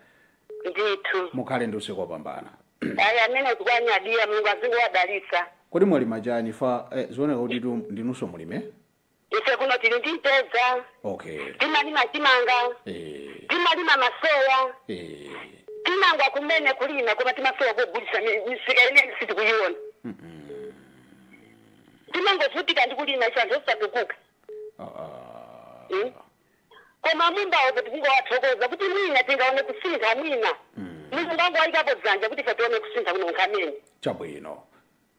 Speaker 7: Ndithu.
Speaker 2: Mukhale ndi usiku wopambana.
Speaker 7: Ayi, amene tikuwanyadira Mulungu azingowadalitsa.
Speaker 2: Kodi mwalima chani fa zioneka kuti ndinunso mulime?
Speaker 7: Ife kuno tili ndi mtedza.
Speaker 2: Okay.
Speaker 7: Timalima chimanga. Timalima masoya. Timanga kumene kulima koma timasowa kugulitsa misika imene sitikuyiona. Timangovutika ndi kulima ife anthu osatukuka.
Speaker 6: Koma mumbawo kuti kungowathokoza kuti mwina tingaone kusintha mwina. Mulungu angoyikapo dzanja kuti ife tione kusintha kuno nkhamene.
Speaker 2: Chabwino.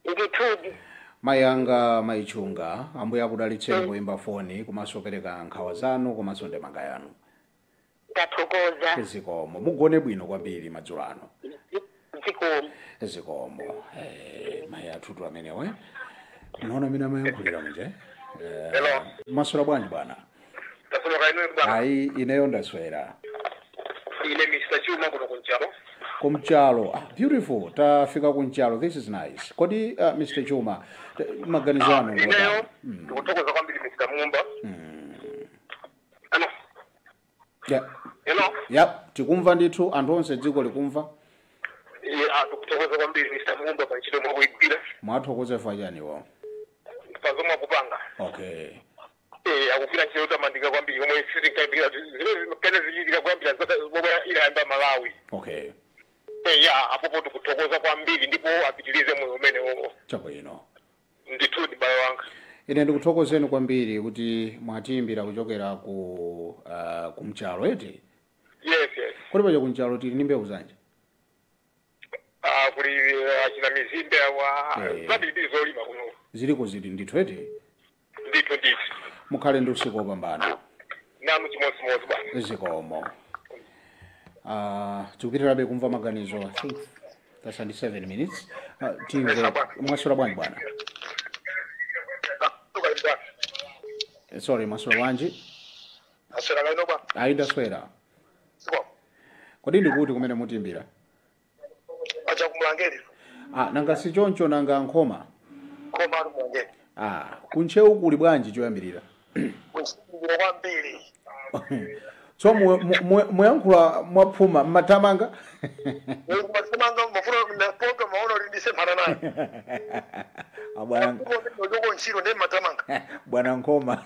Speaker 6: Ndithudi.
Speaker 2: Mayanga mayichunga, ambuye akudalitseni poyimba foni komanso pereka nkhawa zanu komanso ndemanga yanu.
Speaker 6: Ndathokoza.
Speaker 2: Zikomo. Mugone bwino kwambiri madzulo ano.
Speaker 6: Zikomo.
Speaker 2: Zikomo. Mayi athutu amenewo. Unaona mina mayankhulira muje?
Speaker 3: Hello.
Speaker 2: Maswera bwanji bwana?
Speaker 3: Tasoloka inu bwana.
Speaker 2: Ayi, ineyo ndaswera.
Speaker 3: Ine Mr. Chuma kuno kunchalo.
Speaker 2: Kumchalo. Beautiful. Tafika kunchalo. This is nice. Kodi Mr. Chuma, maganizo anu
Speaker 3: ineyo ndikuthokoza kwambiri Mr. Mumba. Hello.
Speaker 2: Yeah.
Speaker 3: Hello.
Speaker 2: Yep, tikumva ndithu anthu onse dziko likumva.
Speaker 3: Yeah, ndikuthokoza kwambiri Mr. Mumba pa ntchito mwakuigwira.
Speaker 2: Mwathokoza fanyaniwo.
Speaker 3: Pazomwe kupanga.
Speaker 2: Okay.
Speaker 3: Akugwira ntchito yotamandika kwambiri komwe sitikaibira zimene pene zichitika kuyambira zomwe inayamba Malawi.
Speaker 2: Okay.
Speaker 3: Ya, apopo tikuthokoza kwambiri ndipo apitirize moyo umenewo.
Speaker 2: Chabwino.
Speaker 3: Ndithudi bale wanga.
Speaker 2: Ine ndikuthokozeni kwambiri kuti mwatiimbira kuchokera ku kumchalo eti?
Speaker 3: Yes, yes.
Speaker 2: Kodi paja kumchalo tili ndi mbewu zanji?
Speaker 3: Kuli achina mizimbe awa zambiri zolima kuno.
Speaker 2: Ziliko zili ndithu eti?
Speaker 3: Ndithu ndithu.
Speaker 2: Mukhale ndi usiku wopambana.
Speaker 3: Nanu chimodzimodzi bwana.
Speaker 2: Zikomo. Tikupitirabe kumva maganizo. I think that's only 7 minutes. Timve mwaswera bwanji bwana? Sorry, mwaswera bwanji?
Speaker 3: Aswera kaino bwana.
Speaker 2: Ayi ndaswera. Kodi ndikuti kumene mutimbira?
Speaker 3: Acha kumulangeni.
Speaker 2: Nanga si choncho nanga nkhoma.
Speaker 3: Khoma ali mulangeni.
Speaker 2: Kunchewu kuli bwanji choyambirira?
Speaker 3: Kunchewu kwambiri.
Speaker 2: So muyankhula mwaphuma mmatamanga?
Speaker 3: Mmatamanga mafuna napoka maono lindise mphana naye.
Speaker 2: Abwana bwana Nkhoma.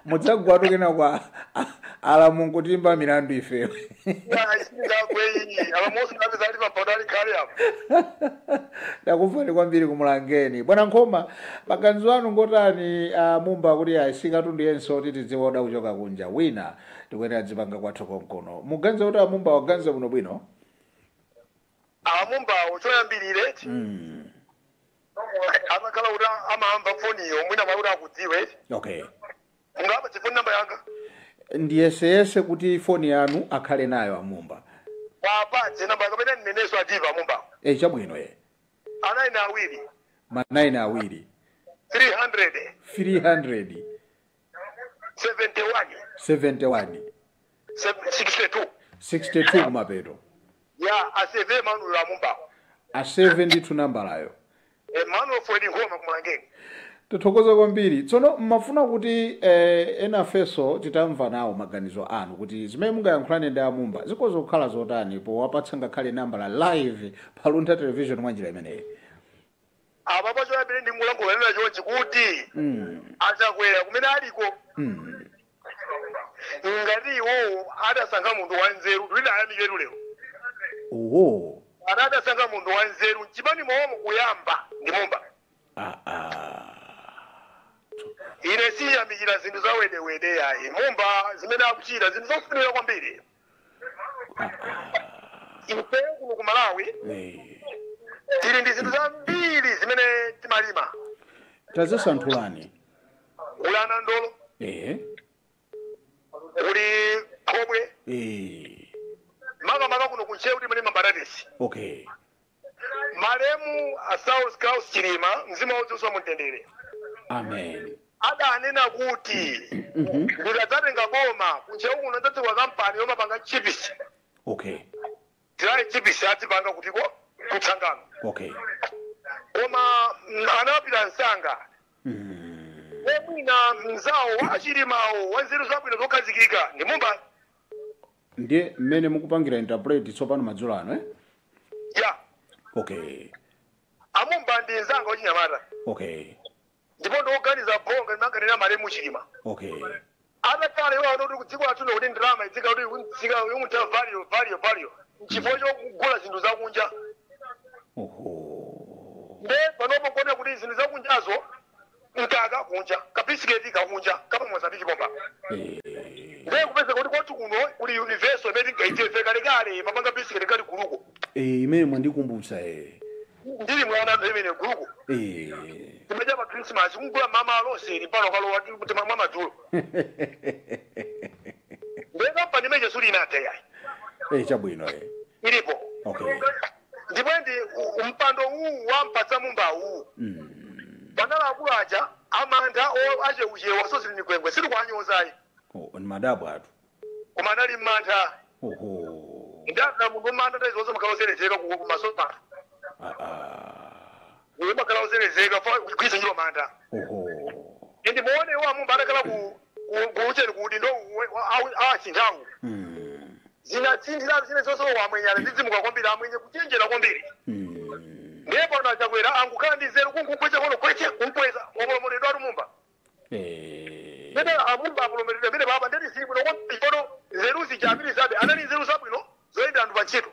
Speaker 2: Mudzagwatu kena kwa ala Mungu timba milandu ifewe. Ndakufani kwambiri kumulangeni. Bwana Nkhoma, maganizo anu ngotani Mumba kuti asikatundu yenso kuti tidziwoda kuchoka kunja. Wina tikuyenera dzipanga kwathu konkono. Muganiza kuti Mumba waganiza bwino bwino?
Speaker 3: Mumba ochoyambirire. Amakala ura amahamba foniyo mwina maura akudziwe.
Speaker 2: Okay.
Speaker 3: Ungapa chifoni namba yanga.
Speaker 2: Ndiyeseyese kuti foni yanu akhale nayo Amumba.
Speaker 3: Wapatse namba kapena neneso ativa Amumba.
Speaker 2: Chabwino ye.
Speaker 3: Anaina awiri.
Speaker 2: Manaina awiri.
Speaker 3: 300.
Speaker 2: 300.
Speaker 3: 71.
Speaker 2: 71.
Speaker 3: 62.
Speaker 2: 62 kumapeto.
Speaker 3: Ya aseve manu Amumba.
Speaker 2: Aseve ndithu namba layo.
Speaker 3: Emmanuel Fred Nkhoma kumulangeni.
Speaker 2: Tithokoza kwambiri. Tsono mmafuna kuti ena feso titamva nawo maganizo anu kuti zimene mungayankhulane ndi Amumba zikhoza kukhala zotani powapatsa ngakhale namba la live pa Luntha Television mwa njira imeneyi.
Speaker 3: Apapo choyambire ndi mulankhulana chonchi kuti achakwera kumene aliko. Ngati iwowo adasankha munthu wanzeru lina ayamiketu lero.
Speaker 2: Oho.
Speaker 3: Adasankha munthu wanzeru chipani momwe kuyamba ndi Mumba. Ine siyamikira zinthu za wedewede yayi. Mumba zimene akuchita zinthu zofunika kwambiri. Ife kuno ku Malawi tili ndi zinthu zambiri zimene timalima.
Speaker 2: Tazisanthulani.
Speaker 3: Kuli anandolo. Kuli khobwe. Makamaka kuno kunchewu timalima mbatatesi.
Speaker 2: Okay.
Speaker 3: Malemu Asaus Klaus Chilima mzimu wauze mumtendere.
Speaker 2: Amen.
Speaker 3: Adanena kuti ndikadzatenga boma kunchewu kuno ndadzadziwa kampani yomapanga chipisi.
Speaker 2: Okay.
Speaker 3: Dry chipisi atipanga kutiko kutsangano.
Speaker 2: Okay.
Speaker 3: Koma anapita msanga. Mwina mzawo wachilimawo wanzeru zabwino zokhazikika ndi Mumba.
Speaker 2: Ndiye mmene mukupangira interpret tsopano madzulo ano
Speaker 3: Ya.
Speaker 2: Okay.
Speaker 3: Amumba ndi nzanga wachinyamata.
Speaker 2: Okay.
Speaker 3: Ndipo ndioganiza bonga ndimaganira malemu Chilima.
Speaker 2: Okay.
Speaker 3: Atakale iwo anoti kudziko lathuno kuti ndalama idzika kuti kudzika yomutha value value value. Chifukwa chokugula zinthu zakunja.
Speaker 2: Oho.
Speaker 3: Nde panopo kuona kuti zinthu zakunjazo mkaka kunja kabisiketi kakunja kapa Mozambique pompa ndiye kupeza kuti kwathu kuno kuli universal imene tingaiteve kalekale mapanga bisiketi kali guluko
Speaker 2: imene mwandikumbutsa
Speaker 3: ndili mwana imene guluko timadya pa Christmas kugula mama aloseri pano kalowa mwa madzulo ndiye kampani imene suli inathe yayi
Speaker 2: chabwino
Speaker 3: ilipo
Speaker 2: okay
Speaker 3: ndipo ndi mpando uwu wampatsa mumba uwu panala akulu aja amantha acheuchewa so zili mikwengwe sili kuanyozayi
Speaker 2: ni madabwa atu
Speaker 3: koma anali mmantha
Speaker 2: oho
Speaker 3: ndana munthu mmantha taizonso makhala oserezeka kumaso pano uyo makhala oserezeka kugwiritsa ntchito mantha
Speaker 2: oho
Speaker 3: indi muone iwo amumba adakhala kuucheni kuti ndo awasinthawu zinasinthira zine zonse wamwenyana zidzimuka kwambiri amwenye kuchenjera kwambiri ndiye pano achakwera angukhala ndi nzeru kunkumpwecha kono kweche kumkweza wapolomoledwa ati mumba mene amumba apolomoledwa mene papa ndeti zili bwino kwambiri kono nzeru zija apitirizabe anali nzeru zabwino zoyendera anthu pa ntchito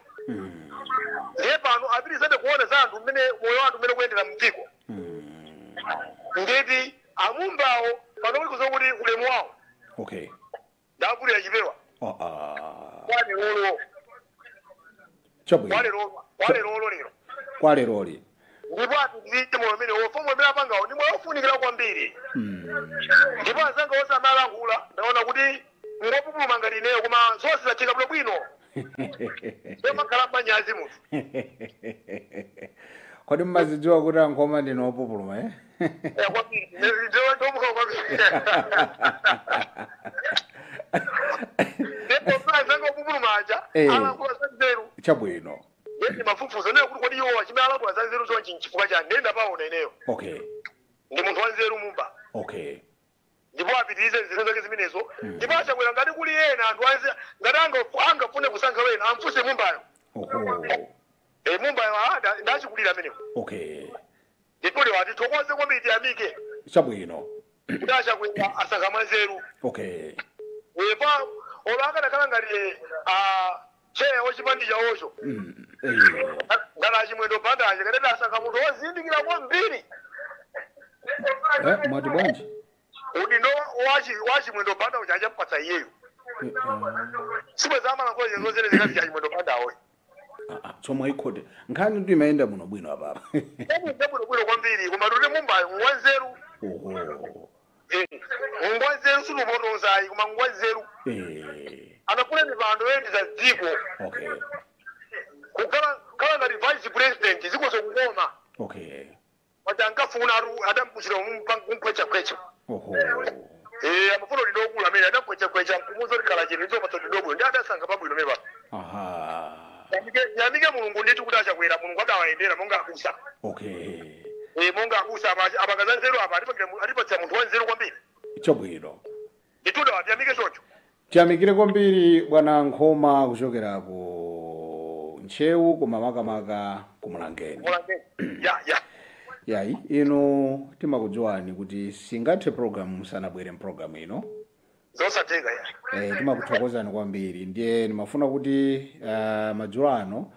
Speaker 3: ndiye pano apitirizabe kuona za anthu mmene moyo wa anthu mmene kuyendera mdziko ndeti amumbawo pano kuli kuzokuti ulemu wawo
Speaker 2: okay
Speaker 3: ndavulira chipewa kwalero lero
Speaker 2: kwaleroli
Speaker 3: ndipo atizite moyo umene wofomo umene apangawo ndi moyo ofunikira kwambiri ndipo anzanga onse amalankhula ndaona kuti ngopupuluma ngati ineyo koma zonse zatheka bwino bwino semakhala manyazi munthu
Speaker 2: kodi mmazidziwa kuti ankhoma ndine opupuluma
Speaker 3: kwambiri ndomuka kwambiri ndipo anzanga opupuluma aja alankhula za nzeru
Speaker 2: chabwino
Speaker 3: ndi mafufuzo nayo kuti kodi iwo chimene alankhula za nzeru chonchi nchifukwa chani ndiye ndapaona ineyo
Speaker 2: okay
Speaker 3: ndi munthu wanzeru mumba
Speaker 2: okay
Speaker 3: ndipo apitirize nzeru zake zimenezo ndipo achakwera ngati kuli ena anthu ngati angafune kusankha wena amfunse mumbayo
Speaker 2: oho
Speaker 3: mumbayo ndachikulira amenewo
Speaker 2: okay
Speaker 3: ndipo lero atithokoze kwambiri tiyamike
Speaker 2: chabwino
Speaker 3: kuti achakwera asankha mwanzeru
Speaker 2: okay
Speaker 3: pa olo akanakhala ngati cheya wachipandi chawocho ngati achimwendo bandache katati asankha munthu wozindikira kwambiri
Speaker 2: mwati bwanji
Speaker 3: kuti ndo wachimwendo banda uja achampatsa iyeyo sibweza amalankhula zozerezeka chachimwendo bandawo
Speaker 2: tsomwe ikhote nkhani ndi imayenda muno bwino apapa
Speaker 3: bwino bwino kwambiri koma tuli mumbayo ngwanzeru
Speaker 2: oho
Speaker 3: ngwanzeru silupotozayi koma ngwanzeru anafuna mipando yoyendetsa dziko
Speaker 2: okay
Speaker 3: kukhala ngati vice president dziko zokukoma
Speaker 2: okay
Speaker 3: paja ankafuna adampuchira kumphwechaphwecha
Speaker 2: oho
Speaker 3: amafuna kuti ndokula amene adamphwechaphwecha nkumuza kuti khala chino idzopatsa kuti ndobwino ndi adasankha pabwino mepa
Speaker 2: aha
Speaker 3: yamike mulungu ndithu kuti achakwera mulungu adawayendera monga abusa
Speaker 2: okay
Speaker 3: monga abusa apakaza nzeru apa atipatsa munthu wanzeru kwambiri
Speaker 2: chabwino
Speaker 3: ndithu tiyamike chocho
Speaker 2: tiyamikire kwambiri bwana Nkhoma kuchokera ku Ntcheu koma makamaka ku Mulangeni
Speaker 3: ya
Speaker 2: yayi ino timakudziwani kuti singathe program musanabwere mpulogalamu ino
Speaker 3: zosatheka ya
Speaker 2: timakuthokozani kwambiri ndiye ndimafuna kuti madzulo ano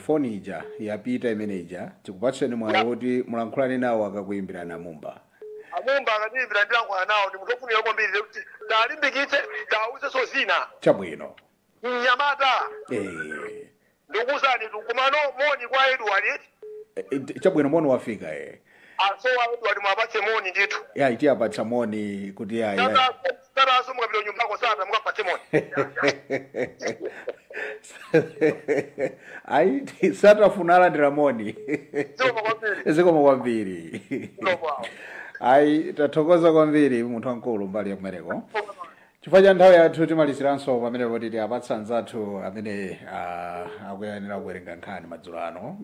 Speaker 2: foni ija yapita imene ija tikupatseni mwayi woti mulankhulane nawo akakuyimbirana mumba
Speaker 3: amumba akatiyimbira ndilankhula nawo ndi munthu ofunika kwambiri kuti talimbikitse tawuzenso zina
Speaker 2: chabwino
Speaker 3: mnyamata ndikuwuzani kumano moni kwa Edward
Speaker 2: chabwino moni wafika
Speaker 3: asowa Edward mwapatse moni ndithu
Speaker 2: yayi tiyapatsa moni kuti yayi
Speaker 3: tataso mukapita nyumbako sata mukapatse moni
Speaker 2: ayi satafuna alandira moni zikomo kwambiri ayi tathokoza kwambiri munthu wamkulu mbali ya kumeneko chifukwa cha nthawi yathu timaliziranso pamene poti tiapatsa anzathu amene akuyenera kuwerenga nkhani madzulo ano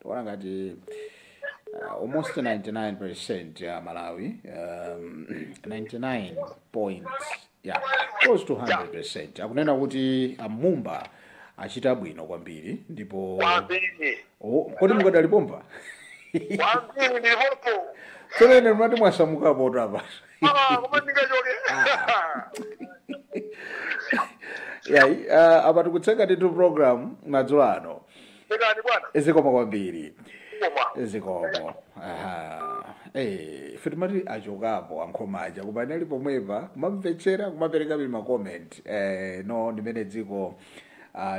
Speaker 2: tiona ngati almost 99% ya Malawi 99 point yeah close to 100% akunena kuti amumba achita bwino kwambiri ndipo kodi mukadalipompa
Speaker 3: kwambiri ndilipopo
Speaker 2: tsono ine mnati mwasamukapo apa
Speaker 3: koma ndingachoke
Speaker 2: yayi apa tikutseka titu program madzulo ano
Speaker 3: tekani bwana
Speaker 2: zikomo kwambiri
Speaker 5: Zikomo.
Speaker 2: Zikomo. Aha. Ife timati achokapo ankhomaja, koma anali pomwepa kumamvetsera, kumapereka ma comment. No, ndimene dziko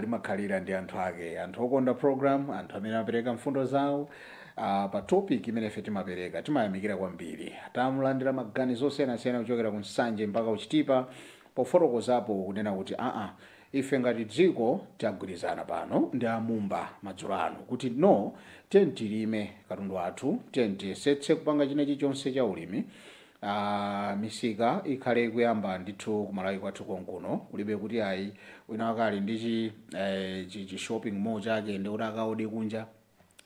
Speaker 2: limakhalira ndi anthu ake, anthu okonda program, anthu amene amapereka mfundo zawo pa topic imene ife timapereka. Timayamikira kwambiri. Tamulandira maganizo osiyanasiyana kuchokera ku Nsanje mpaka kuchitipa, pofotokozapo kunena kuti aa, ife ngati dziko tagwirizana pano ndi amumba madzulo ano kuti no, tiye tilime katundu athu, tiye tiyesetse kupanga chinechi chonse cha ulimi. Misika ikhale ikuyamba ndithu kumalawi kwathu konkuno. Kulibe kuti ayi, wina wakali ndi chi shopping mall chake ndi kuti akaode kunja,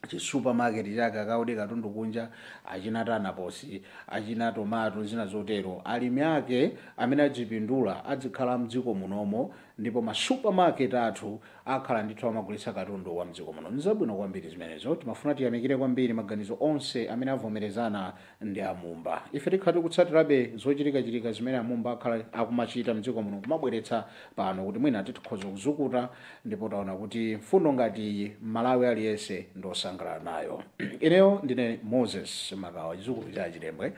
Speaker 2: chi supermarket chake akaode katundu kunja, achina tanaposi, achina tomato, zina zotero. Alimi ake amene adzipindula adzikhala mdziko munomo, ndipo ma supermarket athu akhala ndithu amagulitsa katundu wa mdziko muno. Nzabwino kwambiri zimenezo. Timafuna tiyamikire kwambiri maganizo onse amene avomerezana ndi amumba. Ife tikhala tikutsatirabe zochitikachitika zimene amumba akhala akumachita mdziko muno, kumabweretsa pano kuti mwina titikhoza kuzukuta, ndipo taona kuti mfundo ngati iyi Malawi aliyense ndosangalala nayo. Ineyo ndine Moses Makawa, chizukulu cha Chilembwe,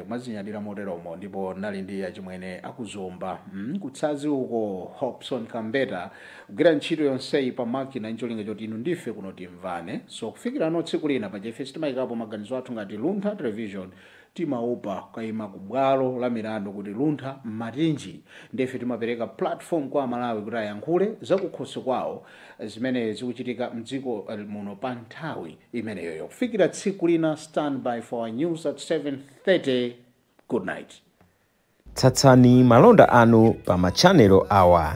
Speaker 2: kumazinyadira moteromo. Ndipo nali ndi achimwene akuzomba, kutsazi uko, Hobson Kambeta, kugwira ntchito yonseyi pa makina ncholinga choti inu ndife kuno timvane. So kufikira no tsiku lina, paja ife sitimayikapo maganizo athu ngati Luntha Television, timaopa kayima ku bwalo la milandu kuti Luntha matinji. Ndife timapereka platform kwa Amalawi kuti ayankhule zakukhosi kwawo zimene zikuchitika mdziko muno pa nthawi imeneyoyo. Kufikira tsiku lina, stand by for our news at 7:30. Good night.
Speaker 8: Tsatsani malonda anu pa machanelo awa: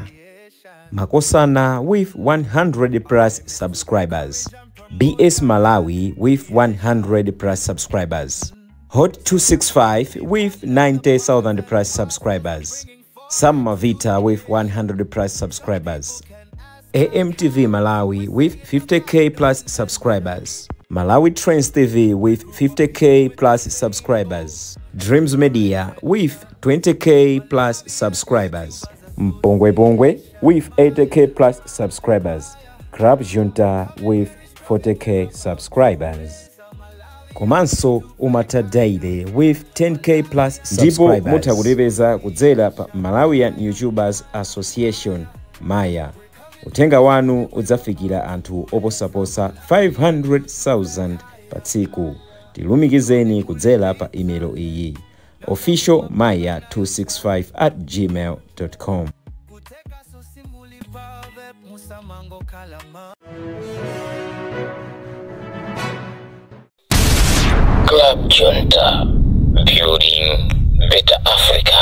Speaker 8: Makosana with 100 plus subscribers, BS Malawi with 100 plus subscribers, Hot 265 with 90,000 plus subscribers, Sam Mavita with 100 plus subscribers, AMTV Malawi with 50K plus subscribers, Malawi Trends TV with 50K plus subscribers, Dreams Media with 20K plus subscribers, Mpongwe Pongwe with 80K plus subscribers, Crab Junta with 40K subscribers. Komanso Umata Daily with 10K plus
Speaker 9: Ndipo
Speaker 8: subscribers.
Speaker 9: mutha
Speaker 8: kutipeza kudzera pa Malawian YouTubers Association, Maya. Uthenga wanu udzafikira anthu oposaposa 500,000 pa tsiku. Tilumikizeni kudzera pa imelo iyi: officialmaya265@gmail.com.
Speaker 10: Musamango kalama.
Speaker 1: Club Junta, building better Africa.